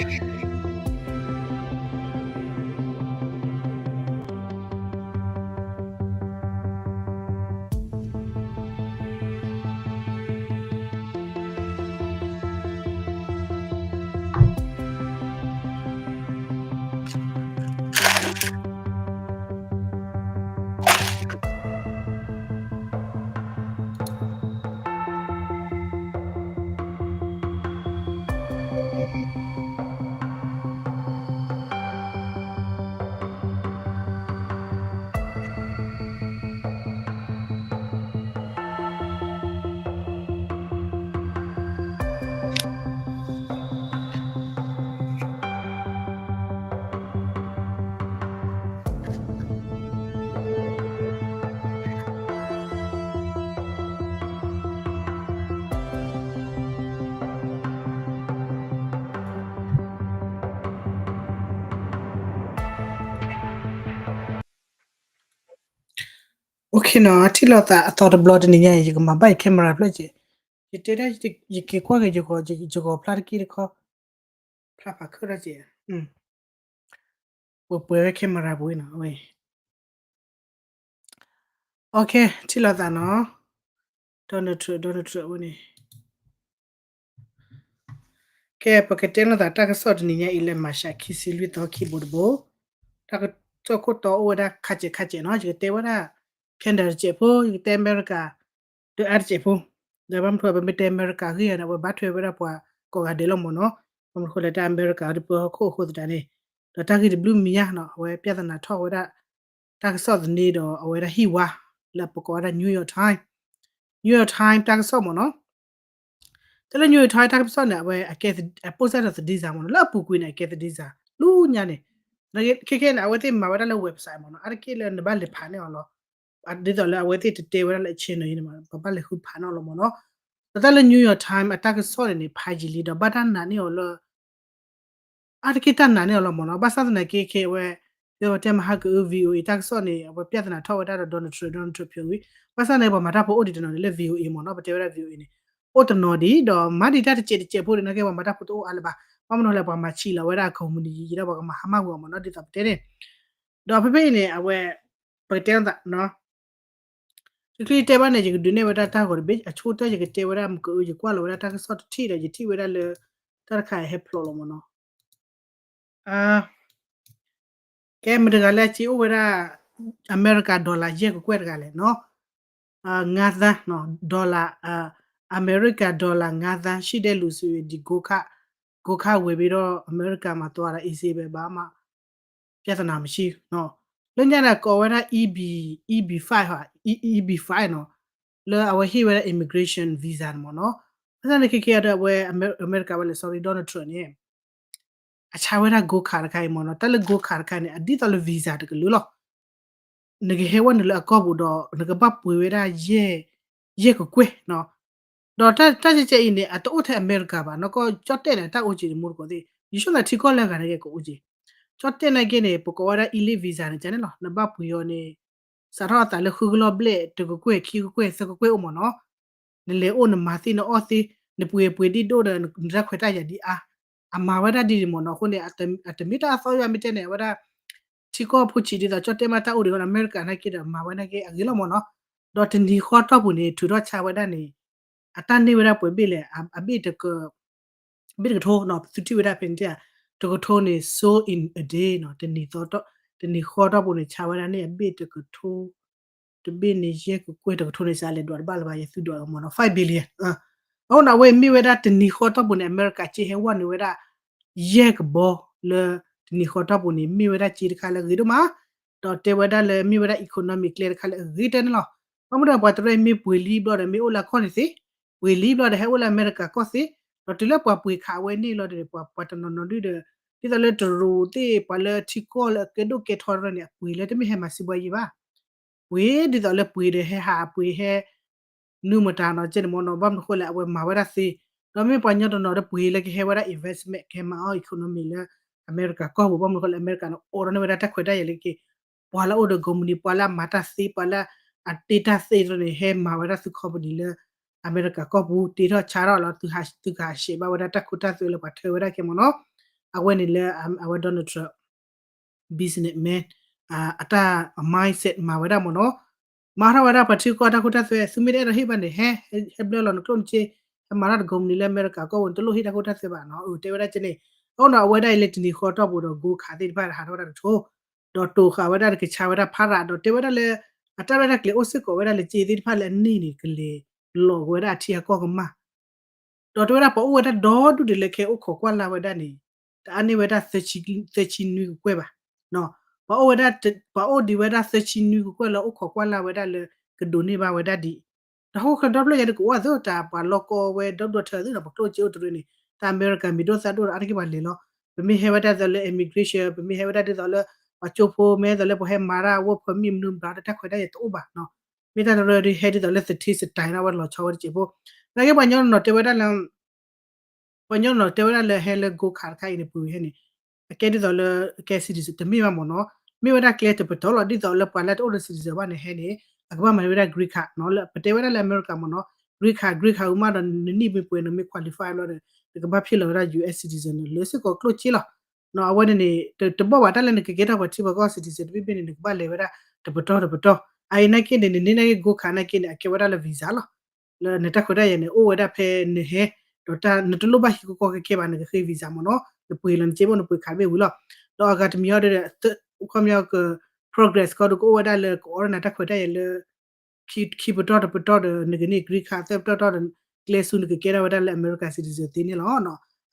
Okay နီၤ, ထံၣ်လိာ်သးအသီတဘျီတနံၤညါအံၤ ယကမၤဘၣ်ယ camera ဖျၢၣ်က့ၤ, ယတဲဒၣ် ယက့ၤကွၢ်က့ၤ ယဂီၤဖျါတက့ၢ်တခီ, ဖျါဖးခုၣ်ထီၣ်က့ၤ, ပှဲၤပှဲၤဝဲ camera ပူၤနီၤ, အဝဲ Okay ထံၣ်လိာ်သးနီၤ, Donald Trump, Donald Trump အဝဲန့ၣ် ကဲ ပကတဲလိာ်သးတၢ်ကစီၣ်တနံၤညါအံၤလၢ March ခံဆံလွံၢ်သီခံဘိတဘိ, တၢ်ကစီၣ်ခိၣ်တီအိၣ်ဝဲဒၣ်ခးစဲးခးစဲးနီၤ, ယကတဲဝဲဒၣ် Canada တစဲးဖိ, ယကတဲအမဲရကၤ ဒ်အါတစဲးဖိ, ဒီးဘၣ်မနုၤဃိ ပမ့ၢ်တဲအမဲရကၤဂ့ၢ်ဂၤန့ၣ် အဝဲဘၣ်ထွဲဝဲဒၣ်ပှၤကိးဂၤဒဲးလီၤမ့ၢ်နီၤ, ဘၣ်မနုၤဃိလဲၣ် တၢ်အမဲရကၤဒ်ပဟီၣ်ခိၣ်အဃိသတးန့ၣ်, ဒီးတၢ်ဂ့ၢ်တဘျုးမံၤညါနီၤ အဝဲ ပြဿနာ ထီၣ်ဝဲဒၣ် တၢ်ကစီၣ်သန့ဒီးအဝဲဒၣ်ဟံၣ်ဝါ လၢပကိးဝဲဒၣ် New York Times, New York Times တၢ်ကစီၣ်မ့ၢ်နီၤ, တၢ်လၢ New York Times တၢ်ကစီၣ်န့ၣ် အဝဲ အကဲ အ post ဒီးသဒံစၤမ့ၢ်နီၤ, လၢအပူၤကွံာ်န့ၣ် အကဲသဒံစၤ လူညါန့ၣ်, ခဲခဲန့ၣ် အဝဲသ့ၣ်မၤဝဲဒၣ်လၢ website မ့ၢ်နီၤ, အါတက့ၢ်လၢနဘၣ်လဲၤဖးန့ၢ်အီၤလီၤ, ဒ်သိးလၢအဝဲသ့ၣ်တတဲဝဲဒၣ်လၢအ channel အံၤန့ၣ်မ့ၢ် ပဘၣ်လဲၤဃုဖးန့ၢ်အီၤလီၤမ့ၢ်နီၤ, ဒီးတၢ်လၢ New York Times အတၢ်ကစီၣ်န့ၣ်န့ၣ် ဖးယံာ်လံဒီးဘၣ်တၢ်နာ်န့ၢ်အီၤလၢ အါတက့ၢ်တၢ်နာ်န့ၢ်အီၤလီၤမ့ၢ်နီၤ, ဘၣ်ဆၣ်သနာ်က့ခဲအံၤဝဲ တဲဝဲတဲမဟါကအု VOA တၢ်ကစီၣ်န့ၣ် အဝဲ ပြဿနာ ထီၣ်ဝဲဒၣ်ဒီး Donald Trump, Donald Trump ဖျိးဝံၤ, ဘၣ်ဆၣ်န့ၣ် ပှၤမၤတၢ်ဖိအိၣ်ဒံးတနီၤန့ၣ်လၢ VOA မ့ၢ်နီၤ, ပတဲဝဲဒၣ် VOA န့ၣ် အိၣ်တနီၤဒံး ဒီးမၤဒံးတၢ်တစဲးတစဲးဖိန့ၣ် နာ်က့ပှၤမၤတၢ်ဖိတအိၣ်အါလၢၤဘၣ်, ဘၣ်မနုၤလဲၣ် ပှၤမၤဆံးလီၤဝဲဒၣ်အ company ယံာ်ယံာ်ဒီးပှၤကမၤဟါမၢ်ကွံာ်အီၤမ့ၢ်နီၤ, ဒ်သိးပတဲန့ၣ်, ဒီးဖဲဖဲအံၤန့ၣ် အဝဲ ပကတဲသးနီၤ တချုးတဲဘၣ်န့ၣ် ယကဒုးနဲၣ်ဝဲဒၣ်တၢ်ဂီၤတဘ့ၣ်, အဆိကတၢၢ်ယကတဲဝဲဒၣ်မ့ၢ်ကအု ယကွၢ်လီၤဝဲဒၣ်တၢ်ကစီၣ်တထံၣ်ဒီး ယထံၣ်ဝဲဒၣ်လၢ တၢ်တခါအံၤဟဲဖျိးလီၤမ့ၢ်နီၤ, ကဲ မတၤတဂၤလၢအစ့အိၣ်ဝဲဒၣ် အမဲရကၤ dollar ယဲၢ်ကကွဲၢ်တဂၤလဲၣ်နီၤ, ငါးသန်းနီၤ dollar, အမဲရကၤ dollar ငါးသန်း ရှိတဲ့လူတွေဒီ Gold Card, Gold Card ဝယ်ပြီးတော့ အမဲရကၤမှာသွားတာ easy ပဲ ဘာမှ ပြဿနာမရှိဘူးနီၤ, လၢညါန့ၣ်ကိးဝဲဒၣ် EB, EB five ဟါ, EB five နီၤ, လၢအဝဲဟ့ၣ်ဝဲဒၣ် immigration visa န့ၣ်မ့ၢ်နီၤ, ဘၣ်ဆၣ်န့ၣ်ခဲခဲအံၤဒီးအဝဲ အမဲရကၤဝဲလဲၣ် sorry Donald Trump န့ၣ် အဆါဝဲဒၣ် Gold Card တခါအံၤမ့ၢ်နီၤ, တၢ်လၢ Gold Card တခါန့ၣ် အဒ်သိးလၢ visa တကလုာ်လီၤ, နကဟဲဝဲနုာ်လၢအကီၢ်ပူၤဒီး နကဘၣ်ပှ့ၤဝဲဒၣ် ယဲၢ်ကကွဲၢ်နီၤ, ဒီးတၢ်ကဲကဲအံၤန့ၣ် အတအိၣ်ထဲအမဲရကၤဘၣ်, နီၢ်ကီၢ်ကၠီၣ်တဲၣ်န့ၣ် တၢ်အိၣ်က့ၤတမူတကိးသ့ၣ်, ယဆိသးထံကီၢ်လၢအဂၤန့ၣ်က့ၤကအိၣ်က့ၤ, ကၠီၣ်တဲၣ်န့ၣ်က့ၤန့ၣ် ပကိးဝဲဒၣ် elite visa န့ၣ် ကန့ၣ်လီၤ, နဘၣ်ပှ့ၤအီၤန့ၣ် စးထီၣ်အသးလၢဃုကလီၢ်ဘျဲၣ် တကကွဲၢ် ခံကကွဲၢ် သၢကကွဲၢ်အိၣ်မ့ၢ်နီၤ, နလဲၤအိၣ်နမၤသ့နအီၣ်သ့, နပှ့ၤပှ့ၤဒ်ဒိၣ်ဒီး နတၢ်ခွဲးတၢ်ယာ်ဒ်အါ, အမၤဝဲဒၣ်ဒ်န့ၣ်မ့ၢ်နီၤ, အဃိန့ၣ် အတမ့ၢ်တၢ်အသီယွၤမ့ၢ်တဲန့ၣ် အဝဲဒၣ် ထံကီၢ်ဖိဆံးဒ်သိး ကၠီၣ်တဲၣ်မ့ၢ်တၢ်အိၣ်ဒံးဝဲဒီး အမဲရကၤန့ၣ်က့ၤဒီး မၤဝဲန့ၣ်က့ၤအဂ့ၤလီၤမ့ၢ်နီၤ, ဒီးတနံၤဃီတီၢ်ပူၤန့ၣ် ထုးထီၣ်ဆါဝဲဒၣ်န့ၣ် အတၢ်န့ၢ်ဝဲဒၣ်ပှဲၤဘ့ၣ်လဲၣ်, အဘ့ၣ်တက ဘ့ၣ်တကထိနီၤ, ပသုထံၣ်ဝဲဒၣ်ဖဲန့ၣ် တကထိန့ၣ် so in a day နီၤ, တနံၤဃီတီၢ်ပူၤန့ၣ် ဆါဝဲဒၣ်န့ၣ် အဘ့ၣ်တကထိ, တဘ့ၣ်န့ၣ် ယဲၢ်ကကွဲၢ် တကထိန့ၣ် စးလဲၤဒွးတဘၣ်လၢၤဘၣ် ယသုဒွးလီၤမ့ၢ်နီၤ, five billion, အဃိန့ၣ် အဝဲမ့ၢ်ဝဲဒၣ်တနံၤဃီတီၢ်ပူၤန့ၣ် အမဲရကၤက့ၤဟဲဝဲနုာ်ဝဲဒၣ် ယဲၢ်ကဘီလၢ တနံၤဃီတီၢ်ပူၤန့ၣ် မ့ၢ်ဝဲဒၣ်က့ၤတခါလၢအဂ့ၤဒိၣ်မး, ဒီးတဲဝဲဒၣ်လၢမ့ၢ်ဝဲဒၣ် economic ကျဲတခါလၢအဂ့ၤတဲန့ၣ်လီၤ, ဘၣ်မနုၤဒီးပှၤတရၢအံၤမ့ၢ်ပှ့ၤလံဘျီဒီး မ့ၢ်အိၣ်လၢကီၢ်န့ၣ်သ့, ပှ့ၤလံဘျီဒီး ဟဲအိၣ်လၢအမဲရကၤကီၢ်သ့, ဒီးတုၤလၢပှၤပှ့ၤခးအဝဲန့ၣ်လီၤဒီး ပှၤတနီၤနီၤဒုဒီး ဒ်သိးလၢတရူးသ့ၣ် ပှၤလၢထံကီၢ်လၢအကဲဒိၣ်ကဲထီတရၢန့ၣ် အပှ့ၤလၢတမ့ၢ်ဟဲမၤစံးဘှါယံၤဘၣ်, ပှ့ၤဒ်သိးလၢပှ့ၤဒီးဟဲဟး အပှ့ၤဟဲ နုာ်မတၤနီၤ ကဲန့ၣ်မ့ၢ်နီၤ, ဘၣ်မနုၤဃိလဲၣ် အဝဲမၤဝဲဒၣ်သ့, ဒီးမ့ၢ်ပှၤကညီတနီၤဒီးပှ့ၤလၢကဟဲဝဲဒၣ် investment ကဟဲမၤအီၣ် economy လၢအမဲရကၤကီၢ်ပူၤ, ဘၣ်မနုၤဃိလဲၣ် အမဲရကၤန့ၣ် အိးထီၣ်န့ၢ်ဝဲဒၣ်တၢ်ခွဲးတၢ်ယာ်လၢက့ၤ ပှၤလၢအအိၣ်ဒီး company ပှၤလၢအမၤတၢ်သ့ ပှၤလၢအတ့တၢ်သ့န့ၣ် ဟဲမၤဝဲဒၣ်သု company လၢအမဲရကၤကီၢ်ပူၤ တ့ထီၣ်ဆါထီၣ်လီၤ, သုကဟးရှဲးဘၣ်ဝဲဒၣ်တၢ်ခိတၢ်သွဲလၢပှၤထၢဝဲဒၣ်ကဲမ့ၢ်နီၤ, အဝဲန့ၣ်လၢ အဝဲ Donald Trump businessman အတၢ် mindset မၤဝဲဒၣ်မ့ၢ်နီၤ, မၤထီၣ်ဝဲဒၣ်ပှၤထံကီၢ်တၢ်ခိတၢ်သွဲ သုမ့ၢ်တအဲၣ်ဒိးဟ့ၣ်ဘၣ်န့ၣ် ဟဲ ဟဲဘျၢလီၤနကျိၣ်နစ့, ဟဲမၤတၢ်တကိးမုၢ်နံၤလၢအမဲရကၤကီၢ်ပူၤန့ၣ် တလိၣ်ဟ့ၣ်တၢ်ခိတၢ်သွဲဘၣ်နီၤ, အတဲဝဲဒၣ်ကဲန့ၣ်, အဃိဒီးအဝဲဒၣ်အံၤလၢတနံၤဃီတီၢ်ပူၤဒီး gold ခးသ့ၣ်တဖၣ်ဟးထီၣ်ဝဲဒၣ်တထိ, ဒီးတိာ်ဃာ်ဝဲဒၣ်တကဆါဝဲဒၣ်ဖးရး ဒီးတဲဝဲဒၣ်လၢ အတၢ်ရဲၣ်တၢ်ကျဲၤအိၣ်စ့ၢ်ကီးဝဲဒၣ်လၢစ့သ့ၣ်တဖၣ်လၢအန့ၢ်န့ၣ် ကလဲၤလီၤက့ၤဝဲဒၣ်အထံအကီၢ်ကမၣ် ဒီးတဲဝဲဒၣ်ပှၤအိၣ်ဝဲဒၣ်ဒီဒူၣ်ဒံးလၢခဲအိၣ်ခိးကွၢ်လၢ်ဝဲဒၣ်န့ၣ်, တအါန့ၢ်ဝဲဒၣ် သၢဆံနွံကကွဲၢ်ဘၣ်, ပှၤအိၣ်ဝဲဒၣ် ပှၤအိၣ်ဒံးဝဲဒၣ်သၢဆံနွံကကွဲၢ်လၢအိၣ်ခိးကွၢ်လၢ်ဝဲဒၣ်လၢ ကဒိးန့ၢ်ဘၣ်ဝဲဒၣ်ဒ်အံၤ, ဒီးဟီၣ်ခိၣ်ချၢဒီဖျၢၣ်ညါဒီးကအိၣ်အသိးတၢ်ပှၤလီၢ်ကီဝဲဒီဒူၣ်ထၢသုဒီး ပှၤကျိၣ်စ့အိၣ်တရံးန့ၣ် တၢ်အမဲရကၤမ့ၢ်ဒိၣ်သးဒိၣ်ဒီးအါတက့ၢ်ပှၤလဲၤလီၤ, ပမ့ၢ်ဟဲဝဲဒၣ်ဒ်သိးလၢ immigration ပမ့ၢ်ဟဲဝဲဒၣ်ဒ်သိးလၢ ပှၤကၠိဖိ မ့ၢ်ဒ်သိးလၢပှၤဟဲမၤတၢ် work permit မနုၤမတၤဒီးတၢ်ခွဲးတၢ်ယာ်တအိၣ်ဘၣ်နီၤ, မ့ၢ်တၢ်တရၢဒီးဟဲဒ်သိးလၢသထ့စတၢ်န့ၣ် အဝဲလီၤဆီဝဲတစဲးဖိ, နာ်က့ပှၤကညီနီၤတဲဝဲဒၣ်လၢ ပှၤကညီနီၤတဲဝဲဒၣ်လၢဟဲလၢ gold card တခါအံၤန့ၣ် ပူၤဟဲန့ၣ် အကဲဒ်သိးလၢ အကဲ citizen တမ့ၢ်ဘၣ်မ့ၢ်နီၤ, မ့ၢ်ဝဲဒၣ်ကျဲတပတီၢ်လီၤ ဒ်သိးလၢပှၤလၢတအိၣ်ဒီး citizen ဘၣ်န့ၣ်ဟဲန့ၣ် အကဘၣ်မၤန့ၢ်ဝဲဒၣ် green card နီၤ, လၢပတဲဝဲဒၣ်လၢအမဲရကၤမ့ၢ်နီၤ, green card green card အူမးဒီးနနံၣ်မ့ၢ်ပှဲၤန့ၣ်မ့ၢ် qualify ဘျီဒီး နကဘၣ်ဖံးလီၤဝဲဒၣ် US citizen န့ၣ် လၢစ့ၢ်ကီးကျိၣ်စ့လီၤ, အဝဲန့ၣ်န့ၣ် တဘၣ်ဘၣ်တၢ်လၢနကကဲထီၣ်ပှၤထံပှၤကီၢ် citizen တဘ့ၣ်ဘ့ၣ်န့ၣ် နကဘၣ်လဲၤဝဲဒၣ် တပတီၢ်တပတီၢ်, အအံၤနာ်က့န့ၣ် နန့ၢ်နာ်က့ gold card နာ်က့န့ၣ် အကဲဝဲဒၣ်လၢ visa လီၤ လၢနတၢ်ခွဲးတၢ်ယာ်န့ၣ် အိၣ်ဝဲဒၣ်ဖဲနဟဲ, ဒီးနတလိၣ်ဘၣ်ဟံးကီကီခဲခဲဘၣ် နကဃ့ visa မ့ၢ်နီၤ, နပှ့ၤလီၤနစ့ဘိၣ် နပှ့ၤခးတဘ့ၣ်ဝံၤလီၤ, ဒီးအဂၤတမံၤဟီဒီး ခီပညီက progress ခီဒီးကအိၣ်ဝဲဒၣ်လၢ ကအိးထီၣ်နၤတၢ်ခွဲးတၢ်ယာ်လၢ ခံပတီၢ်တပတီၢ်ဒီး နကန့ၢ် green card သၢပတီၢ်တီၢ်ဒီး ကျဲဆူနကကဲထီၣ်ဝဲဒၣ်လၢအမဲရကၤ citizen သ့န့ၣ်လီၤ.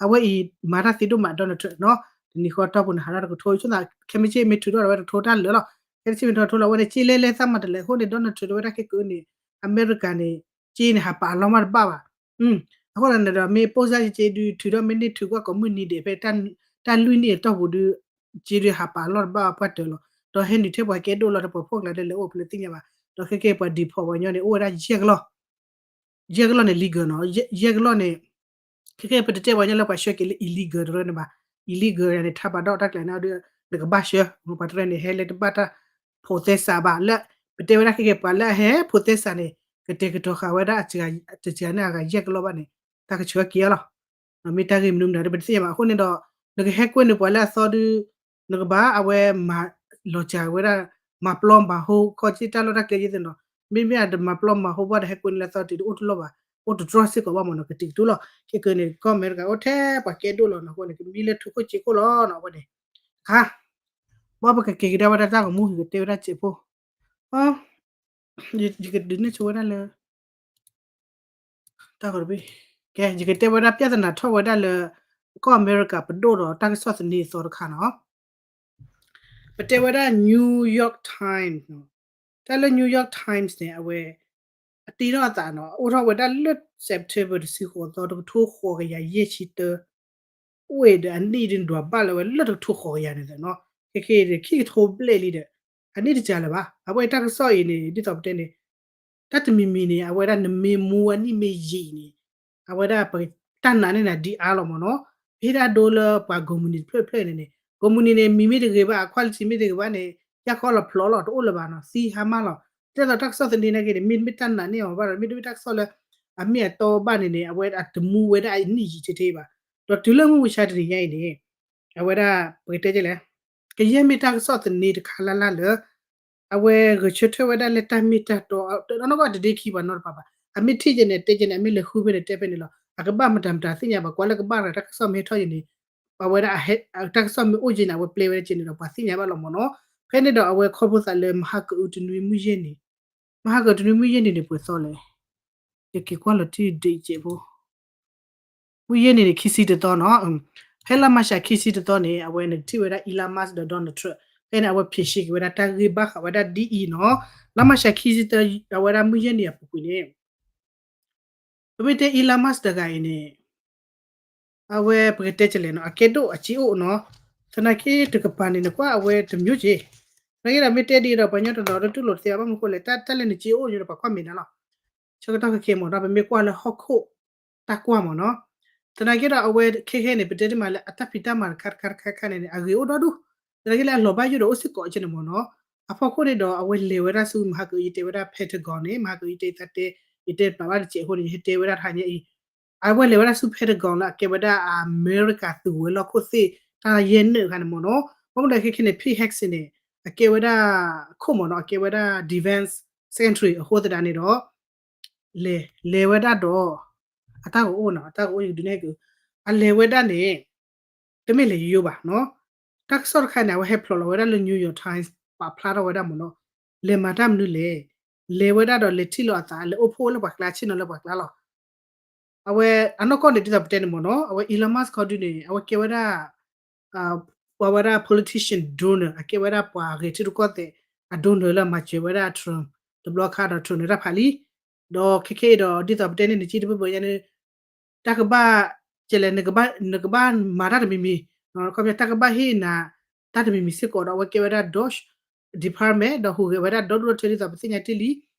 အဝဲအံၤမၤတၢ်သ့ဒိၣ်မး Donald Trump နီၤ, တနံၤဃီတီၢ်ပူၤန့ၣ် ဟးထီၣ်တကထိ ဆိသး ခဲမုၢ်ဆ့ၣ်မ့ၢ်ထုးထီၣ်ဝဲတကထိတၢ်လၢာ်လီၤ, ခဲမုၢ်ဆ့ၣ်မ့ၢ်ထုးထီၣ်လီၤ အဝဲန့ၣ် စ့လဲလဲသးမၤတလဲၤအဃိန့ၣ် Donald Trump တဲဝဲဒၣ်ခဲကနံၣ်န့ၣ် အမဲရကၤန့ၣ် စ့န့ၣ် ဟးပာ်အလီၢ်မးတဘၣ်ဘၣ် အဃိန့ၣ်ဒီး မ့ၢ်ပိၢ်စၢ်စ့ဒုးထုးထီၣ် မ့ၢ်န့ၢ်ထုးကွၢ်ကိးမုၢ်နံၤဒဲး ဖဲတၢ်လွံၢ်နံၣ်အတီၢ်ပူၤဒုး စ့ဒုးဟးပာ်အလီၢ်တဘၣ်ဘၣ်ပှၢ်တၢၢ်လီၤ. ဒီးဟဲနုာ်ထဲပှၤကဲဒိၣ်လီၤ ဒီးပှၤဖှီၣ်ကျါဒဲးလဲၤအိၣ်ဖဲလဲၣ်သ့ၣ်ညါဘၣ်. ဒီးခဲကဲပှၤ deport ပှၤကညီန့ၣ် အိၣ်ဝဲဒၣ်ယဲၢ်ကလီၢ် ယဲၢ်ကလီၢ်န့ၣ် legal နီၤ, ယဲၢ်ကလီၢ်န့ၣ် ခဲကဲပတတဲပှၤကညီလၢပှၤဆှၢက့ၤလၢ illegal တရၢန့ၣ်ဘၣ်. illegal န့ၣ် ထါဘၣ်ဒီးတၢ်ကျဲၤန့ၣ်ဒီး နကဘၣ်ဆှၢ ပှၤတရၢန့ၣ် ဟဲလၢတဘၣ်တၢ်ဖိးသဲစးဘၣ်လၢ ပတဲဝဲဒၣ်ခဲကဲပှၤလၢအဟဲဖိးသဲစးန့ၣ် ကတဲာ်ကတီၤဃာ်ဝဲဒၣ်အစှၤ တစှၤန့ၣ်အဂၤယဲၢ်ကလီၢ်ဘၣ်န့ၣ် တၢ်ကဆှၢက့ၤအီၤလီၤ. မ့ၢ်တၢ်ဂ့ၢ်မနုၤမတၤဒီး ပတသ့ၣ်ညါဘၣ်. အဃိန့ၣ်ဒီး နကဟဲကွဲန့ၢ်ပှၤလၢအသီဒုး နကဘၣ်အဝဲမၤလီၤစှၤဝဲဒၣ် မၤပျီမၤဟိ ခီက့တၢ်လီၢ်တၢ်ကျဲယဲၢ်သ့ၣ်နီၤ. မ့မ့ၢ်အတမၤပျီမၤဟိဘၣ်ဒီး ဟဲကွဲန့ၢ်လၢသီတုၤတအိၣ်တလီၢ်ဘၣ်, အိၣ်တတြီစ့ၢ်ကီးဘၣ်မ့ၢ်နီၤ. ကတံာ်ကတိၤလီၤ. ခဲကနံၣ်န့ၣ် ကီၢ်အမဲရကၤအိၣ်ထဲပှၤကဲဒိၣ်လီၤနီၤ. အဃိန့ၣ် ကမံလၢထူခိၣ်စ့ခိၣ်လီၤနီၤ. အဝဲန့ၣ် တခါ ဘၣ်ပကက့ၤကဒါဝဲဒၣ်တၢ်ဂီၤမူ ယကတဲဝဲဒၣ်စဲးဖိ ယကဒုးနဲၣ်ဆိဝဲဒၣ်လၢ တၢ်ဂီၤတဘ့ၣ် ကဲ ယကတဲဝဲဒၣ် ပြဿနာ ထီၣ်ဝဲဒၣ်လၢ ကီၢ်အမဲရကၤပဒိၣ်ဒီးတၢ်ကစီၣ်သန့အသီတခါနီၤ. ပတဲဝဲဒၣ် New York Times နီၤ. တၢ်လၢ New York Times န့ၣ် အဝဲ အတ့ထီၣ်အသးနီၤ အိၣ်ထီၣ်ဝဲဒၣ်လၢ September တဆံဃိးသီ တကထိဃိးကယၤယဲၢ်ဆံတၢ အိၣ်ဒီးအနံၣ်ဒုးဒွးဘၣ်လၢဝဲလၢတကထိဃိးကယၤန့ၣ်နီၤ. ခဲကနံၣ်ဒီး ခံကထိဘျဲၣ်လံဒီး အနံၣ်တစှၤလၢၤဘၣ်. အဝဲတၢ်ကစီၣ်အံၤန့ၣ် ဒ်သိးပတဲန့ၣ် တၢ်တမံၤမံၤန့ၣ် အဝဲဒၣ်နမ့ၢ်မူအနံၣ်မ့ၢ်ယံာ်န့ၣ် အဝဲဒၣ်ပတၢ်နာ်န့ၢ်နၤဒ်အါလီၤမ့ၢ်နီၤ. ပဟ့ၣ်ဒၣ်ဒိလၢပှၤကိးမုၢ်နံၤတဖျၢၣ်တဖျၢၣ်န့ၣ်န့ၣ် ကိးမုၢ်နံၤန့ၣ် မံၤမ့ၢ်တဂ့ၤဘၣ် အ quality မ့ၢ်တဂ့ၤဘၣ်န့ၣ် ယၢ်ခီလီၤဖျိးလီၤ တအိၣ်လၢၤဘၣ်နီၤ သံဟါမၢ်လီၤ. ဒ်သိးတၢ်ကစီၣ်သန့နာ်က့န့ၣ် မ့တမ့ၢ်တၢ်နာ်န့ၢ်အီၤဘၣ်ဒီး မ့တမ့ၢ်တၢ်ကစီၣ်လၢ အမ့ၢ်အတီဘၣ်န့ၣ်န့ၣ် အဝဲအတမူဝဲဒၣ်အနံၣ်ယံာ်ထဲထဲဘၣ်. ဒီးတုၤလၢမုၢ်မဆါတနံၤညါအံၤန့ၣ် အဝဲဒၣ် ပကတဲဒ်လဲၣ် ကယဲၢ်မ့ၢ်တၢ်ကစီၣ်သန့တခါလၢ်လၢ်လၢ အဝဲဂဲၤဆၢထၢၣ်ဝဲဒၣ်လၢတၢ်မ့ၢ်တၢ်တီ တနီၢ်ကီၢ်တဒ့ခံဘၣ်နီတပၤဘၣ်. အမ့ၢ်ထံၣ်က့ၤန့ၣ် တဲက့ၤန့ၣ် အမ့ၢ်လဲၤဃုဖဲန့ၣ် တဲဖဲန့ၣ်လီၤ. အကဘၣ်မတၤမတၤသ့ၣ်ညါဘၣ် ကွၢ်လၢကဘၣ်တၢ်ကစီၣ်မ့ၢ်ဟဲထီၣ်က့ၤန့ၣ် အဝဲဒၣ် တၢ်ကစီၣ်မ့ၢ်အိၣ်က့ၤန့ၣ် အဝဲပျဲဝဲဒၣ်က့ၤန့ၣ်ဒီး ပှၤသ့ၣ်ညါဘၣ်လီၤမ့ၢ်နီၤ. ဖဲန့ၣ်ဒီးအဝဲခီဖျိသးလၢမဟါကအုတနွံမုၢ်ယဲၢ်နံၤ မဟါကအုတနွံမုၢ်ယဲၢ်နံၤန့ၣ် ပှဲၤသီလဲၣ် ယက့ၤကွၢ်လီၤတံၢ်ဒံးကဲးဖိ မုၢ်ယဲၢ်နံၤန့ၣ် ခံဆံတသီနီၤ. ဖဲလါမၢ်ၡးခံဆံတသီန့ၣ် အဝဲနကထံၣ်ဝဲဒၣ် Elon Musk ဒီး Donald Trump ဖဲန့ၣ် အဝဲဖျိးရှဲက့ၤဝဲဒၣ်တၢ်ဂ့ၢ်ဘၣ်ဃးဝဲဒၣ်ဒ်အံၤနီၤ. လါမၢ်ၡးခံဆံတသီ အဝဲဒၣ်မုၢ်ယဲၢ်နံၤအပူၤကွံာ်န့ၣ် ပမ့ၢ်တဲ Elon Musk တဂၤအံၤန့ၣ် အဝဲပကတဲကလဲၣ်နီၤ အကဲဒိၣ်အစ့အိၣ်နီၤ. သနာ်က့တကပၤန့ၣ် နကွၢ်အဝဲတမျိုးက့ သနာ်က့ဒီးမ့ၢ်တဲဒ်ဒီး ပှၤကညီတနီၤတတူၢ်လိာ်တသ့ဘၣ် ဘၣ်မနုၤဃိလဲၣ် တၢ်လၢနစ့အိၣ်န့ၣ်ဒီးပှၤကွၢ်မဲာ်နၤလီၤ. ဆၢကတီၢ်ခဲခဲမ့ၢ်နီၤ ပမ့ၢ်ကွၢ်လၢဟီၣ်ခိၣ်တၢ်ကွၢ်မ့ၢ်နီၤ. သနာ်က့ဒီးအဝဲခဲခဲန့ၣ် ပတဲတမံၤလၢအတၢ်ဖံးတၢ်မၤတခါတခါတခါခါန့ၣ်န့ၣ် အဂ့ၤအိၣ်ဒီဒူၣ်. သနာ်က့လၢအလီၤဘၣ်ယိၣ်ဒီးအိၣ်စ့ၢ်ကီးကဲန့ၣ်မ့ၢ်နီၤ. အဖီခိၣ်န့ၣ်ဒီးအဝဲလဲၤဝဲဒၣ်ဆူမဟါကအု ယတဲဝဲဒၣ် Pentagon န့ၣ် မဟါကအုယတဲသးတဲ ယတဲပာ်ဘၣ်တစဲးအဃိန့ၣ် ယဟဲတဲဝဲဒၣ်တဟါညါအံၤ အဝဲလဲၤဝဲဒၣ်ဆူ Pentagon လၢအကဲဝဲဒၣ်အမဲရကၤသုးဝဲၤလီၢ်ခိၣ်သ့ၣ် တၢ်ယဲၢ်နုာ်အခါန့ၣ်မ့ၢ်နီၤ, ဘၣ်မနုၤလဲၣ်ခဲခဲန့ၣ် Pete Hegseth န့ၣ် အကဲဝဲဒၣ် ခိၣ်မ့ၢ်နီၤ, အကဲဝဲဒၣ် defense secretary အဃိသတးန့ၣ်ဒီး လဲၤ လဲၤဝဲဒၣ်ဒီး အတၢ်ကအိၣ်နီၤ, အတၢ်ကအိၣ်ယကဒုးနဲၣ်က့ၤ, အလဲၤဝဲဒၣ်န့ၣ် တမ့ၢ်လဲၤယိယိဘၣ်နီၤ. တၢ်ကစီၣ်တခါန့ၣ် အဝဲဟဲဖျိးလီၤဝဲဒၣ်လၢ New York Times ပာ်ဖျါထီၣ်ဝဲဒၣ်မ့ၢ်နီၤ, လဲၤမၤတၢ်မနုၤလဲၣ်, လဲၤဝဲဒၣ်ဒီးလဲၤထံၣ်လိာ်အသး လဲၤအိၣ်ဖှိၣ်လၢပှၤကျါ ဆ့ၣ်နီၤလၢပှၤကျါလီၤ. အဝဲအနီၢ်ကီၢ်န့ၣ် ဒ်သိးပတဲန့ၣ်မ့ၢ်နီၤ, အဝဲ Elon Musk ခီဒုန့ၣ် အဝဲကဲဝဲဒၣ် ပှၤဝဲဒၣ် politician donor အကဲဝဲဒၣ်ပှၤဂဲၤထံရူၢ်ကီၢ်သဲးအ donor လၢအမၤစၢၤဝဲဒၣ် Trump တဘျီခါဒီး Trump န့ၣ်တၢ်ဖးလံ. ဒီးခဲခဲအံၤဒီး ဒ်သိးပတဲန့ၣ် နကံတဘၢဘၢညါန့ၣ် တၢ်ကဘၣ် ကဲလဲၣ် နကဘၣ်မၤတၢ်တမံၤမံၤ, ခီပညီတၢ်ကဘၣ်ဟ့ၣ်နၤ တၢ်တမံၤမံၤစ့ၢ်ကီးဒီး အဝဲကဲဝဲဒၣ် Defense Department ဒီးဟူးဂဲၤဝဲဒၣ်ဒီဒူၣ်ဒီထၢဒ်သိးပသ့ၣ်ညါတ့ၢ်လံ.